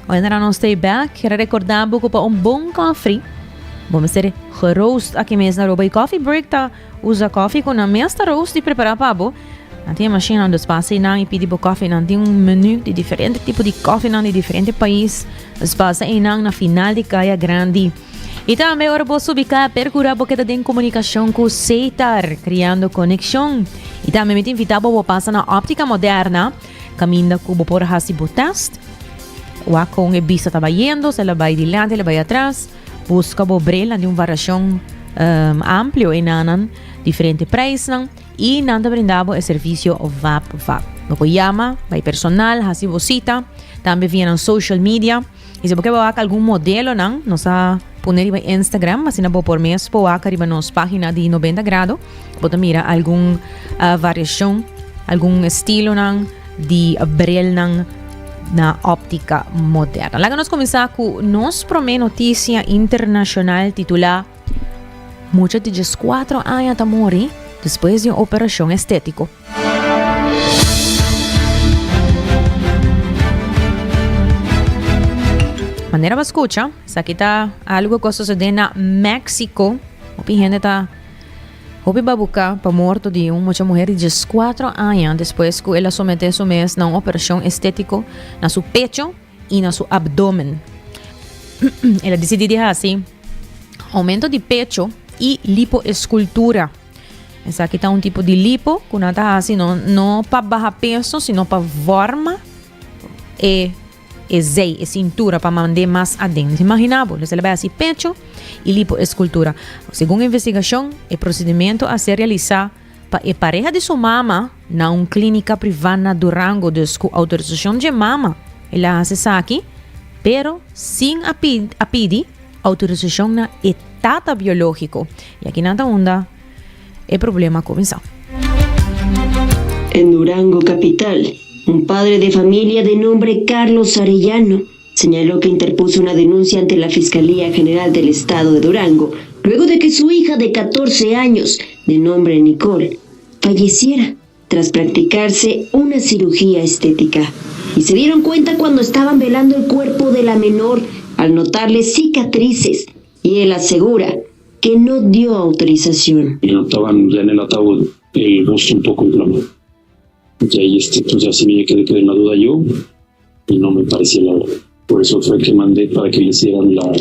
[SPEAKER 7] Wanneer nos stay back, quiero recordar bo pa un bon koffie. Bo mester geroost aki mes na Aruba. Y Coffee Break ta usa koffie cu nan mes ta roast y prepara pa bo. Nan tin e machine dus pasa einan y pidi bo koffie. Nan tin un menu di diferente tipo di koffienan di diferente pais. Dus pasa einan na final di Caya Grandi. Y tambe ora bo subi ca percura bo keda den comunicacion cu Setar, creando conexion. Y tambe mi ta invita bo bo pasa na Optica Moderna, caminda cu bo por haci bo test. Wak con e bista ta bayendo, si el a bay dilanti, el a bay atras. Busca bo bril, nan tin un variacion um, amplio enanan, diferente prijsnan. Y nan ta brinda bo e servicio vap vap. Bo por yama, bay personal, haci bo cita. Tambe via nan social media. Y si bo ke wak algun modelonan, nos a pone riba Instagram, asina bo por mes por wak riba nos pagina di 90 Grado. Bo ta mira algun uh, variacion, algun estilonan di brilnan na Óptica Moderna. Laga nos kuminsá ku nos promé notisia internashonal titulá Mucha di 14 aña ta muri despues di un operashon estétiko. Manera bo skucha, esaki ta algu ku a sosodé na Mexico. Hopi hende ta hopi babuká pa morto di un mucha muher di 14 aña despues ku el a someté su mes na un operashon estétiko na su pecho i na su abdomen. El a disidí di hasi oumento di pecho i lipoeskultura. Esaki ta un tipo di lipo ku nan ta hasi no no pa baha peso sino pa vorma e e zei, e sintura pa mand'é mas aden. Imagina bo, el a bai hasi pecho i lipo eskultura. Segun investigashon e prosedimentu a ser realisá pa e pareha di su mama na un klínika privá na Durango, dus ku outorisashon dje mama el a hasi esaki, pero sin a a pidi Autorisacion na e tata biologico. Y aki nan ta unda e problema a cuminsa.
[SPEAKER 14] En Durango capital, un padre de familia de nombre Carlos Arellano señaló que interpuso una denuncia ante la Fiscalía General del Estado de Durango luego de que su hija de 14 años, de nombre Nicole, falleciera tras practicarse una cirugía estética. Y se dieron cuenta cuando estaban velando el cuerpo de la menor al notarle cicatrices y él asegura que no dio autorización.
[SPEAKER 15] Y notaban ya en el ataúd el busto un poco inflamado. Y ahí este, pues ya sí me quedé, quedé en la duda yo y no me parecía la verdad. Por eso fue que mandé para que le hicieran la,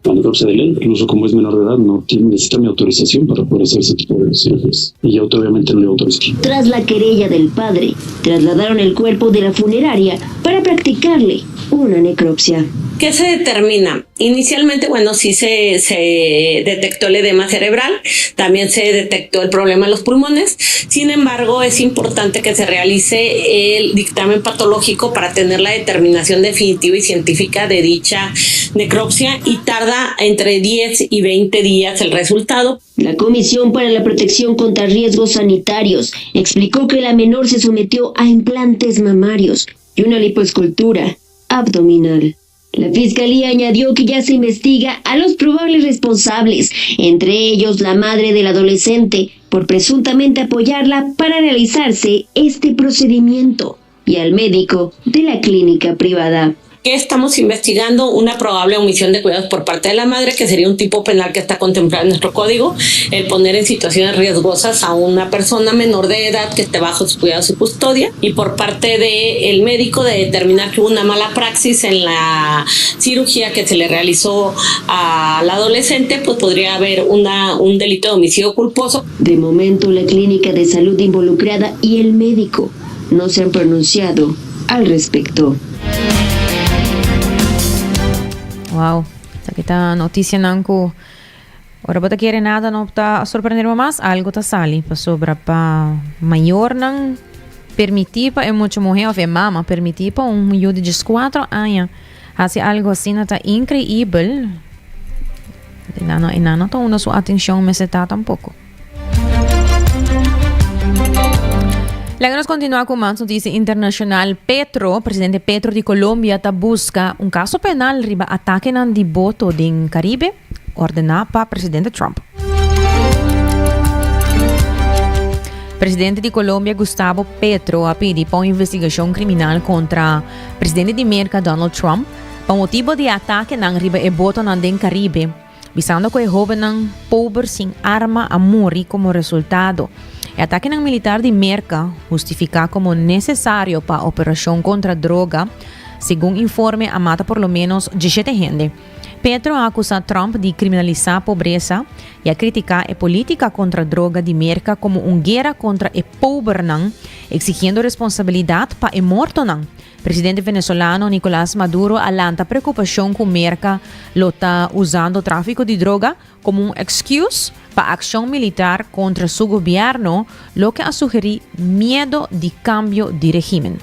[SPEAKER 15] la necropsia de ley. Incluso como es menor de edad, no tiene, necesita mi autorización para poder hacer ese tipo de cirugías. Y yo obviamente no le autoricé.
[SPEAKER 14] Tras la querella del padre, trasladaron el cuerpo de la funeraria para practicarle una necropsia.
[SPEAKER 16] ¿Qué se determina? Inicialmente, bueno, sí se, se detectó el edema cerebral, también se detectó el problema en los pulmones. Sin embargo, es importante que se realice el dictamen patológico para tener la determinación definitiva y científica de dicha necropsia y tarda entre 10 y 20 días el resultado.
[SPEAKER 14] La Comisión para la Protección contra Riesgos Sanitarios explicó que la menor se sometió a implantes mamarios y una lipoescultura abdominal. La fiscalía añadió que ya se investiga a los probables responsables, entre ellos la madre del adolescente, por presuntamente apoyarla para realizarse este procedimiento, y al médico de la clínica privada.
[SPEAKER 16] ¿Qué estamos investigando? Una probable omisión de cuidados por parte de la madre, que sería un tipo penal que está contemplado en nuestro código, el poner en situaciones riesgosas a una persona menor de edad que esté bajo sus cuidados y custodia, y por parte del médico de determinar que hubo una mala praxis en la cirugía que se le realizó al adolescente, pues podría haber una, un delito de homicidio culposo.
[SPEAKER 14] De momento, la clínica de salud involucrada y el médico no se han pronunciado al respecto.
[SPEAKER 7] Wow, esaki ta noticianan cu ora bo ta kere nada no ta sorprender bo mas, algo ta sali pasobra pa mayornan permiti pa e mucha muhe of e mama permiti pa un yu di diescuatro aña haci algo asina ta increibel, e nan no ta unda su atencion mester ta tampoco. Laga nos continua cu mas noticia internacional. Petro, presidente Petro di Colombia ta busca un caso penal riba atakenan di boto den Caribe, ordena pa presidente Trump. Presidente di Colombia Gustavo Petro a pidi pa un investigacion criminal contra presidente di Merca Donald Trump pa motibo di atakenan riba e botonan den Caribe. bisando ku e hóbennan pober sin arma a muri komo resultado. E atakenan militar di Merka, hustifiká komo nesesario pa operashon kontra droga, segun informe a mata por lo ménos diesshete hende. Petro a akusá Trump di kriminalisá pobresa i a kritiká e polítika kontra droga di Merka komo un guera kontra e pobernan, eksigiendo responsabilidat pa e mortonan. Presidente venezolano Nicolas Maduro a lanta preocupacion cu Merca lo ta usando trafico di droga como un excuse pa accion militar contra su gobierno, loke a sugeri miedo di cambio di regimen.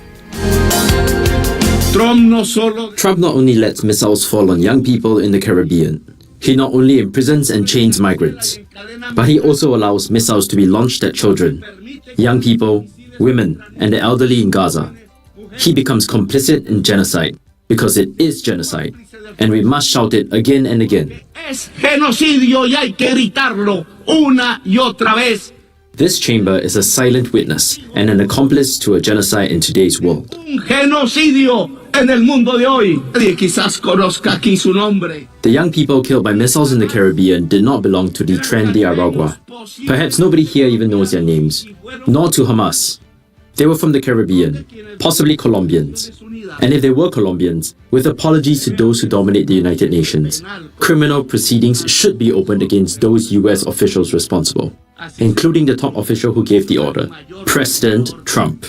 [SPEAKER 17] Trump no solo.
[SPEAKER 18] Trump not only lets missiles fall on young people in the Caribbean, he not only imprisons and chains migrants, but he also allows missiles to be launched at children, young people, women, and the elderly in Gaza. He becomes complicit in genocide because it is genocide, and we must shout it again and again.
[SPEAKER 17] Es genocidio y hay que gritarlo una y otra vez.
[SPEAKER 18] This chamber is a silent witness and an accomplice to a genocide in today's world.
[SPEAKER 17] Un genocidio en el mundo de hoy. Nadie quizás conozca aquí su nombre.
[SPEAKER 18] The young people killed by missiles in the Caribbean did not belong to the Tren de Aragua. Perhaps nobody here even knows their names, nor to Hamas. They were from the Caribbean, possibly Colombians. And if they were Colombians, with apologies to those who dominate the United Nations, criminal proceedings should be opened against those US officials responsible, including the top official who gave the order, President Trump.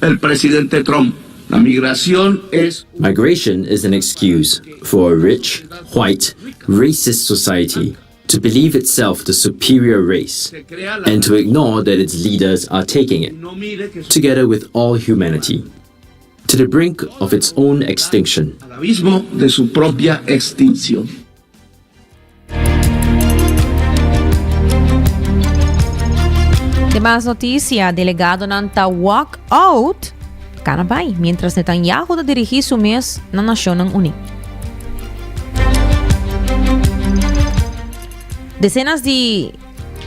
[SPEAKER 17] El presidente Trump. La migración es
[SPEAKER 18] Migration is an excuse for a rich, white, racist society to believe itself the superior race and to ignore that its leaders are taking it, together with all humanity, to the brink of its own extinction.
[SPEAKER 17] Al abismo de su propia extinción.
[SPEAKER 7] Demas noticia, delegadonan ta walk out cana bay, mientras Netanyahu ta dirigi su mes na Nacionnan Uni. Decenas di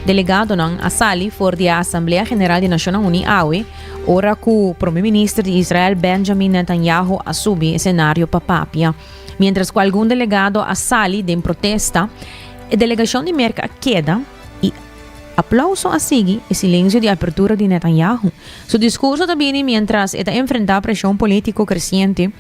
[SPEAKER 7] delegadonan a sali for di e Asamblea General di Nacionnan Uni awe, ora cu Prome Minister di Israel Benjamin Netanyahu a subi escenario pa papia. Mientras cu algun delegado a sali den protesta, e delegacion di Merca a keda y aplauso a sigui e silencio di apertura di Netanyahu. Su discurso ta bini mientras e ta enfrenta presion politico creciente,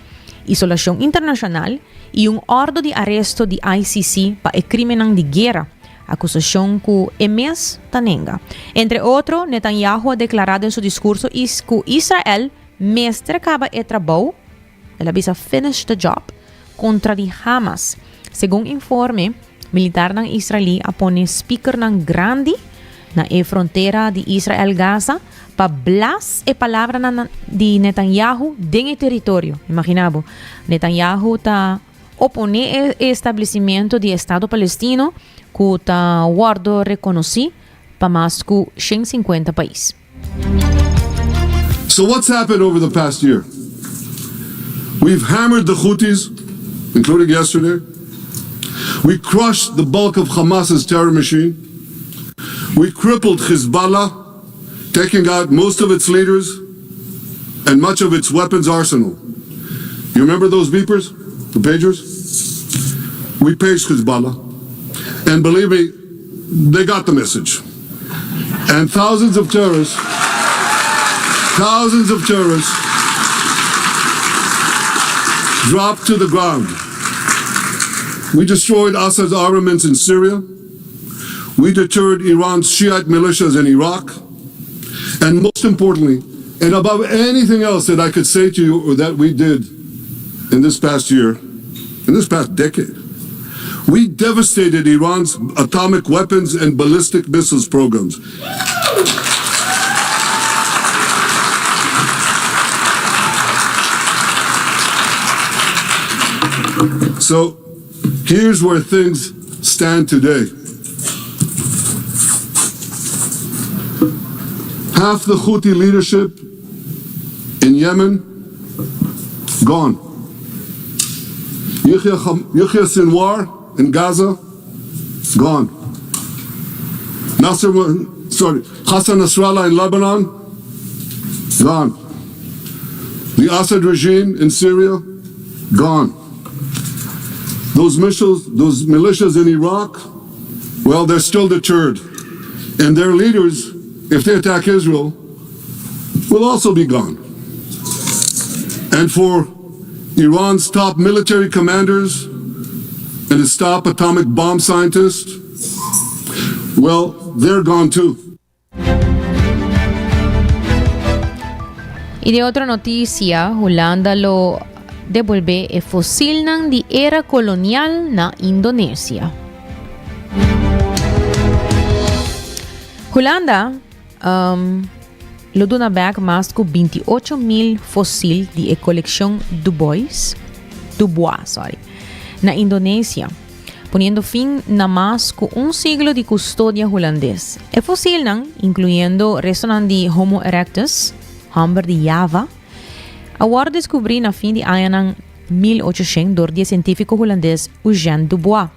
[SPEAKER 7] isolacion internacional y un ordo di aresto di ICC pa e crimennan di guera, acusacion cu e mes ta nenga. Entre otro, Netanyahu a declara den su discurso cu Israel mester caba e trabou, El a bisa finish the job kontra di Hamas. Segun informe, militarnan israelí a pone speakernan grandi na e frontera di Israel-Gaza pa blas e palabranan di Netanyahu den e teritorio. Imagina bo, Netanyahu ta oponé e establesimentu di Estado Palestino ku ta wòrdu rekonosí pa mas ku 150 pais.
[SPEAKER 19] So what's happened over the past year? We've hammered the Houthis, including yesterday. We crushed the bulk of Hamas's terror machine. We crippled Hezbollah, taking out most of its leaders and much of its weapons arsenal. You remember those beepers? The pagers? We paged Hezbollah. And believe me, they got the message. And thousands of terrorists, thousands of terrorists dropped to the ground. We destroyed Assad's armaments in Syria. We deterred Iran's Shiite militias in Iraq. And most importantly, and above anything else that I could say to you or that we did in this past year, in this past decade, we devastated Iran's atomic weapons and ballistic missiles programs. So here's where things stand today. Half the Houthi leadership in Yemen, gone. Yahya, Yahya Sinwar in Gaza, gone. Nasser, sorry, Hassan Nasrallah in Lebanon, gone. The Assad regime in Syria, gone. Those missiles, those militias in Iraq, well, they're still deterred. And their leaders, if they attack Israel, will also be gone. And for Iran's top military commanders and its top atomic bomb scientists, well, they're gone too.
[SPEAKER 7] Y den otro noticia, Hulanda lo debolbe e fosilnan di era colonial na Indonesia. Hulanda um, lo duna bek mas cu 28 mil fosil di e coleccion Dubois, Dubois, sorry, na Indonesia, poniendo fin na mas cu un siglo di custodia hulandes. E fosilnan, incluyendo restonan di Homo erectus, homber di Java, a wordo descubri na fin di añanan 1800 door di cientifico hulandes Eugène Dubois.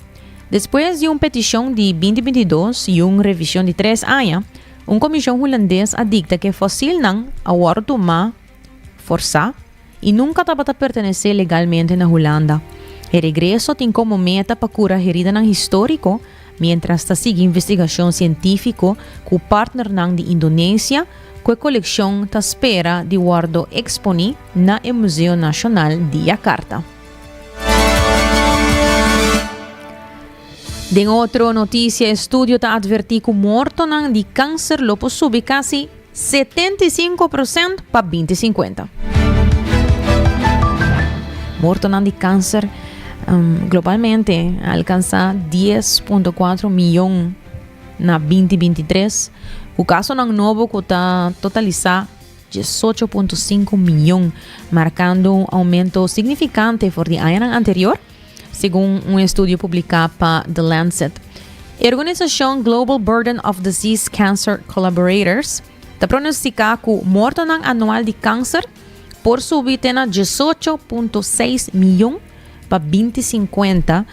[SPEAKER 7] Despues di un peticion di 2022 y un revision di 3 aña, un comision hulandes a dicta cu e fosilnan a wordo tuma forsa y nunca tabata pertenece legalmente na Hulanda. E regreso tin como meta pa cura heridanan historico, mientras ta sigui investigacion cientifico cu partnernan di Indonesia, cu e coleccion ta spera di wordo exponi na Museo Nacional di Jakarta. Den otro noticia, estudio ta adverti cu mortonan di cancer lo por subi casi 75% pa 2050. Mortonan di cancer globalmente a alcansa 10.4 miyon na 2023. E casonan nobo cu ta totalisa 18.5 miyon, marcando un aumento significante for di aña anterior, segun un estudio publica pa The Lancet. E organisacion Global Burden of Disease Cancer Collaborators ta pronostica cu mortonan anual di cancer por subi te na 18.6 miyon pa 2050,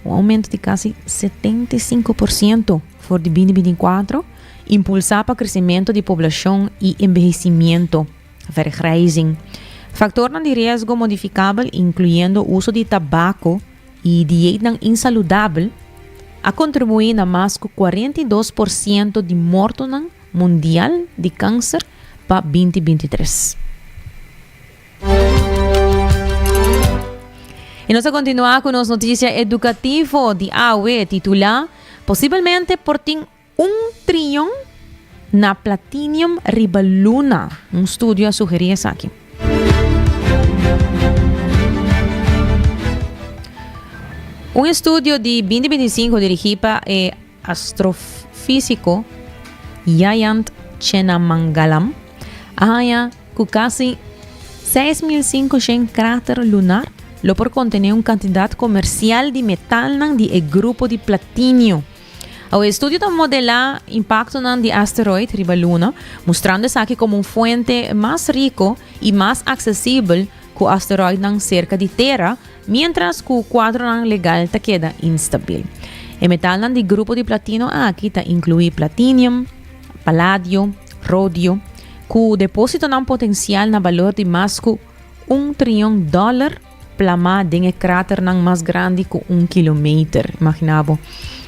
[SPEAKER 7] un aumento di casi 75% for di 2024, impulsa pa crecemento di poblacion y envehecimento, vergrijzing. Factornan di riesgo modificabel, incluyendo uso di tabaco y dieta insaludabel, a contribui na mas cu 42% di mortonan mundial di cancer pa 2023. Y nos ta continua cu nos noticia educativo di awe, titula "Posiblemente por tin 1 triyon na Platinum riba luna". Un estudio a sugeri esaki. Un estudio di 2025 dirigi pa e astrofisico Jayant Chennamangalam a haya cu casi 6.500 crater lunar lo por contene un cantidad comercial di metalnan di e grupo di platino. E estudio ta modela impacto di asteroid riba luna, mustrando esaki como un fuente mas rico y mas accesibel cu asteroidnan cerca di Tera, mientras cu e cuadro legal ta keda instabil. E metalnan di grupo di platino aki ta inclui platinum, paladio, rodio, cu depositonan potencial na balor di mas cu 1 triyon dollar. plamá den e kraternan mas grandi ku un kilometer. Imaginá bo.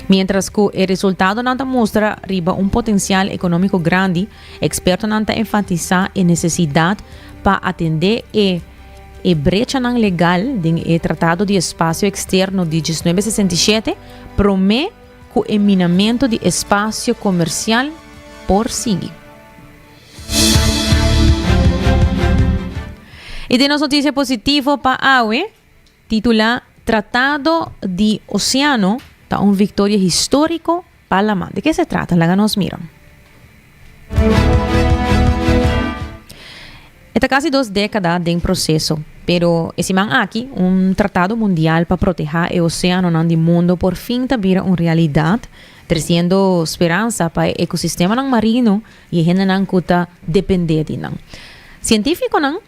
[SPEAKER 7] Miéntras ku e resultadonan ta mustra riba un potensial ekonómiko grandi, ekspertonan ta enfatisá e nesesidat pa atendé e e brechanan legal den e Tratado di Espasio Eksterno di 1967 promé ku e minamentu di espasio komersial por sigui. I den nos notisia positivo pa awe, titulá Tratado di Oseano ta un viktoria históriko pa laman. Di ke se trata? Laga nos mira. E ta kasi dos dékada den proseso, pero e siman aki un tratado mundial pa protehá e oséanonan di mundo por fin ta bira un realidat, tresiendo speransa pa e ekosistemanan marino i e hendenan ku ta dependé di nan. Sientífikonan,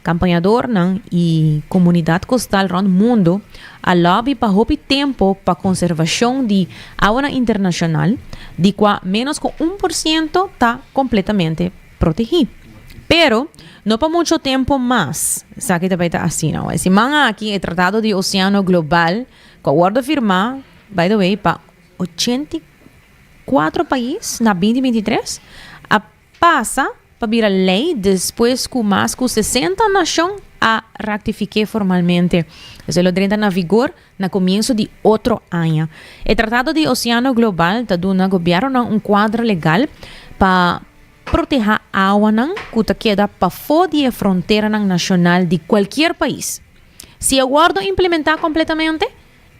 [SPEAKER 7] kampañadornan i komunidat kostal rònt mundu a lòbi pa hopi tempu pa konservashon di awanan internashonal, di kua ménos ku un por siento ta kompletamente protegí. Pero, no pa mucho tempu mas esaki ta bai ta asina. E siman aki e Tratado di Oseano Global ku a wòrdu firmá, by the way, pa 84 pais na 2023 a pasa pa bira lei despues ku mas ku 60 nashon a ratifik'é formalmente. Esei lo drenta na vigor na komienso di otro aña. E Tratado di Oseano Global ta duna gobièrnunan un kuadro legal pa protehá awanan ku ta keda pafó di e fronteranan nashonal di kualkier pais. Si e wòrdu implementá kompletamente,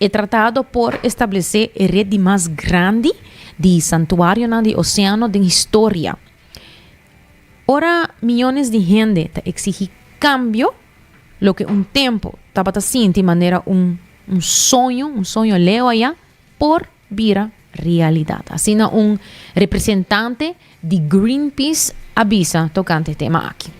[SPEAKER 7] E tratado por establesé e ret di mas grandi di santuarionan di oseano den historia. Ora miyones di hende ta exigí cambio, loke un tempu tabata sinti manera un un soño, un soño leu ayá, por bira realidad. Asina un representante di Greenpeace a bisa tocante e tema aki.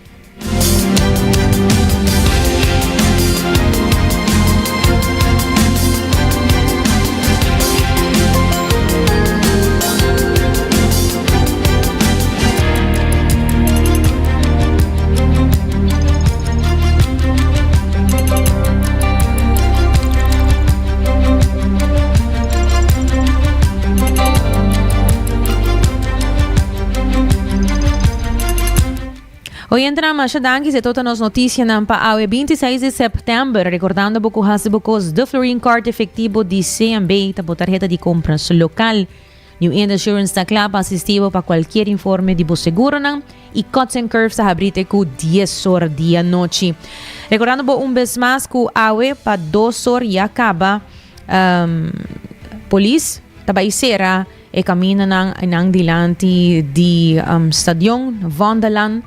[SPEAKER 7] Oyentenan masha danki se tota nos noticianan pa awe 26 di september. Recordando bo cu hasi bo cos de Florin Card efectivo di CMB ta bo tarjeta di compras local. New End Assurance ta kla pa asisti bo pa cualkier informe di bo seguronan y Cuts and Curves ta habri te cu dies or di anochi. Recordando bo un bes mas cu awe pa dos or ya caba um, polis ta bay cera e camindanan nan dilanti di um, stadion Vondellaan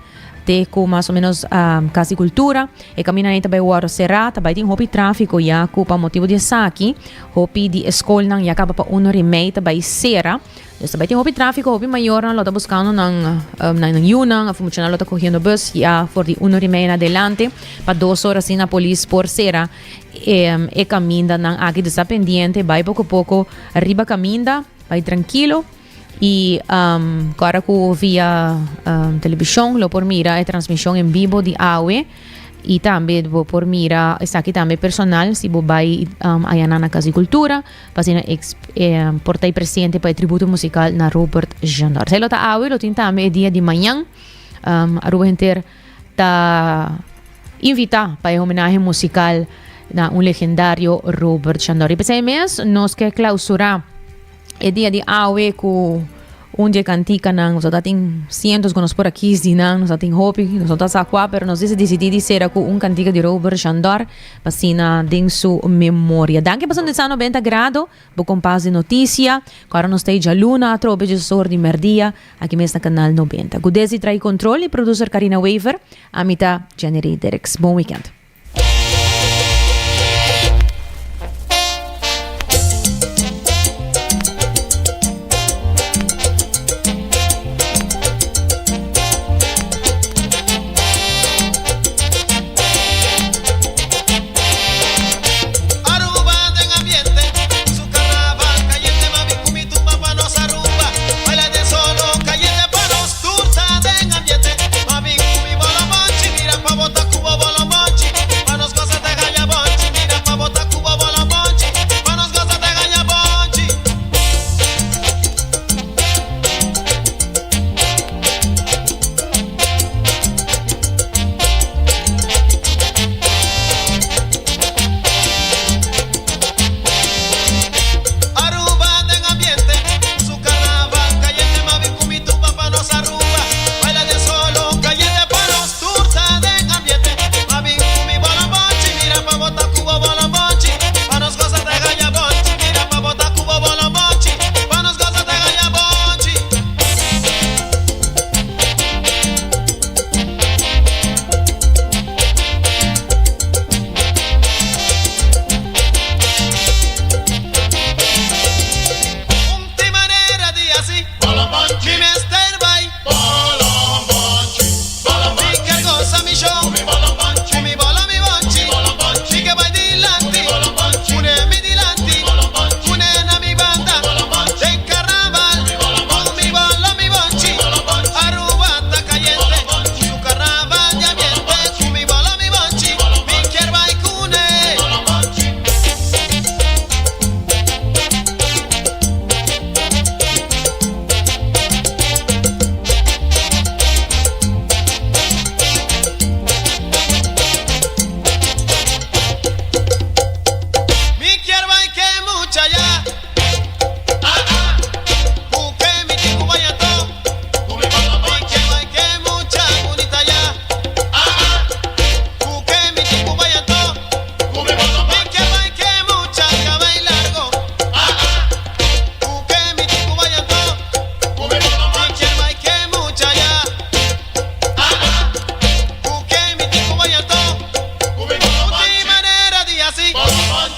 [SPEAKER 7] te cu mas o menos um, Cas di Cultura. E camindanan ei ta bay worde cera, ta bay tin hopi trafico ya cu pa motibo di esaki Hopi di e skolnan ya kaba pa un ora i mei ta bai sera. Dus ta bai tin hopi tráfiko, hopi mayornan lo ta buskando nan nan yunan òf muchanan lo ta kohiendo bus ya for di un ora i mei en adelante pa dos ora asina polis por sera e e kamindanan aki. Dus ta pendiente, bai poko poko riba kaminda, bai trankilo i kòrda ku via televishon lo por mira e transmishon en bibo di awe. I tambe bo por mira esaki tambe personal si bo bai ayanan na Cas di Cultura pa asina por ta presente pa e tributo musical na Robert Jeandor. Esei lo ta awe, lo tin tambe e dia di mañan. Aruba henter ta invita pa e homenahe musical na un legendario Robert Jeandor. I p'esei mes nos ke clausura E dia di awe ku un di e kantikanan, nos ta tin sientos ku nos por a kis di nan, nos ta tin hopi, nos no ta sa kua, pero nos disidí di sera ku un kantika di Robert Shandor pa asina den su memoria. Danki pa sintonisa 90 Grado, bo kompas di notisia. Ku ora nos ta ei djaluna atrobe djesor di mèrdia aki mes na Kanal 90. Ku Desi tra'i kontrol i producer Karina Wever, ami ta Jenny Derks. Bon wikènt.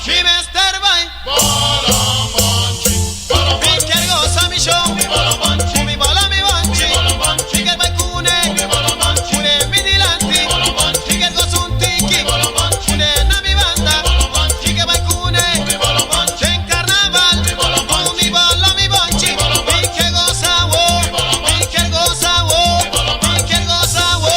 [SPEAKER 20] Mi mester bai. Bolonbonchi, Mi kier gosa mi show. Ku mi bola mi bonchi. Mi kier bai kune. Kune mi dilanti. Mi kier gosa un tiki. Kune na mi banda. Mi kier bai kune. Den carnaval. Ku mi bola mi bonchi. Mi kier gosa wo. Mi kier gosa wo. Mi kier gosa wo.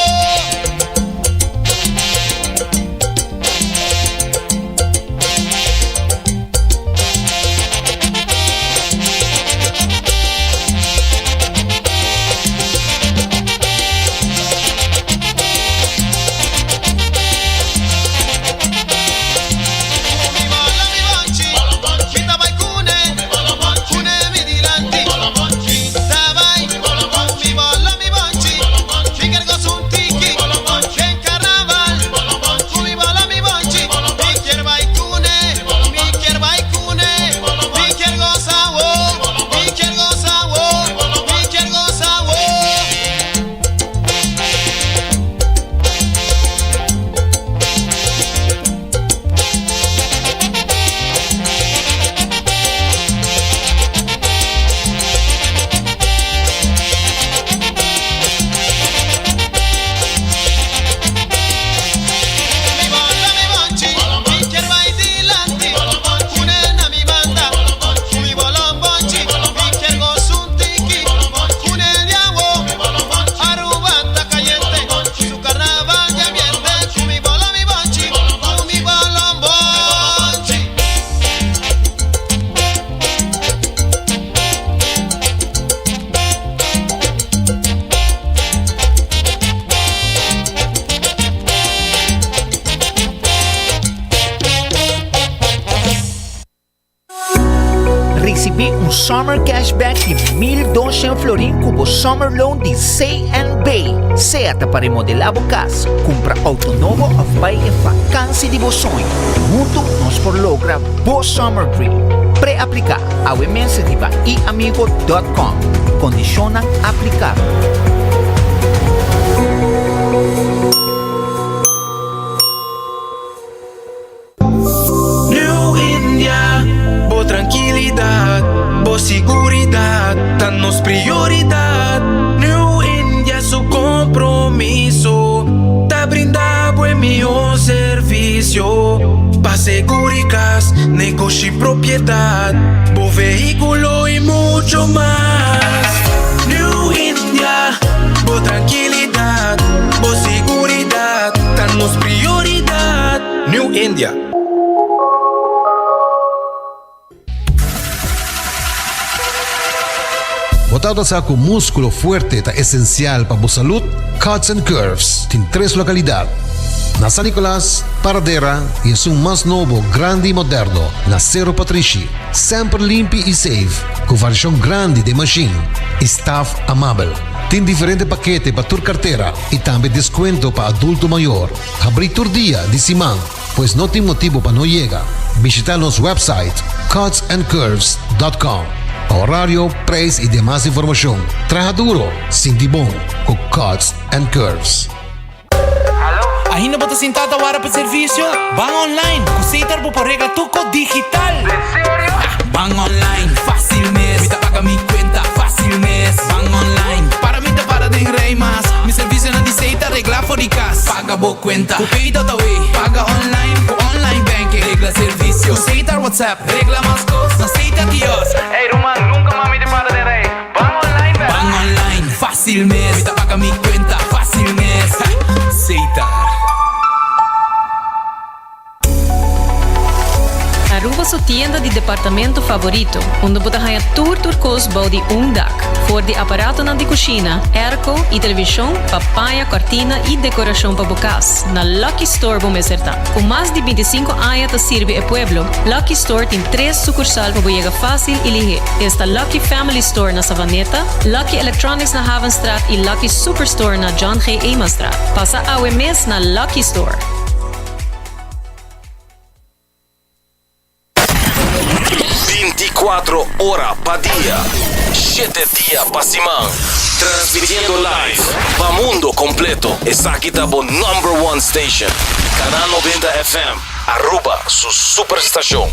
[SPEAKER 4] Ricibi un Summer Cashback di 1200 florin cu bo Summer Loan di CNB. Sea ta pa remodela bo cas, cumpra auto nobo of bay e vakantie di bo soño. Hunto nos por logra bo Summer Dream. Pre-aplica awe mes riba iamigo.com. Condicionnan aplicabel.
[SPEAKER 21] New India, bo trankilidat, bo siguridat ta nos prioridat. New India su kompromiso ta brinda bo e mihó servisio pa seguri kas, negoshi, propiedat, bo vehíkulo i mucho mas. New India, bo trankilidat, bo siguridat ta nos prioridat. New India.
[SPEAKER 3] Bo tabata sa ku múskulo fuerte ta esensial pa bo salud? Cuts and Curves tin tres lokalidat, na San Nicolas, Paradera i esun mas nobo, grandi i moderno na Sero Patrishi. Semper limpi i safe, ku variashon grandi den mashin i staf amabel. Tin diferente pakete pa tur kartera i tambe deskuento pa adulto mayor. Habrí tur dia di siman, pues no tin motibu pa no yega. Bishita nos website cutsandcurves.com pa horario, prijs y demas informacion. Traha duro, sinti bon cu Cuts and Curves.
[SPEAKER 22] Ainda bo ta sinta ta wara pa servicio? Ban online, cu Setar bo por regla tur cos digital! Ban online, facil mes, mi ta paga mi cuenta facil mes. Ban online, para mi ta para den rij mas. Mi servicionan di Setar regla for di cas. Paga bo cuenta cu Pay.awe, paga online cu online banking. Regla servicio cu Setar WhatsApp, regla mas cos na Setar kiosk. Ey ruman, nunca mas mi ta para den rij. Ban online bel. Ban online, facil mes. Mi ta paga mi cuenta facil mes. Setar.
[SPEAKER 23] Aruba su tienda di departamento favorito, unda bo ta haña tur tur kos bou di un dak. For di aparatonan di kushina, airco i televishon pa paña, kòrtina i dekorashon pa bo kas, na Lucky Store bo mester ta. Ku mas di bintisinko aña ta sirbi e pueblo, Lucky Store tin tres sukursal pa bo yega fásil i lihé. Esta Lucky Family Store na Savaneta, Lucky Electronics na Havenstraat i Lucky Superstore na John G. Emanstraat. Pasa awe mes na Lucky Store!
[SPEAKER 1] Binticuatro ora pa dia, shete dia pa siman. Transmitiendo live pa mundo completo. Esaki ta bo number one station. Canal 90 FM. Aruba su superstacion.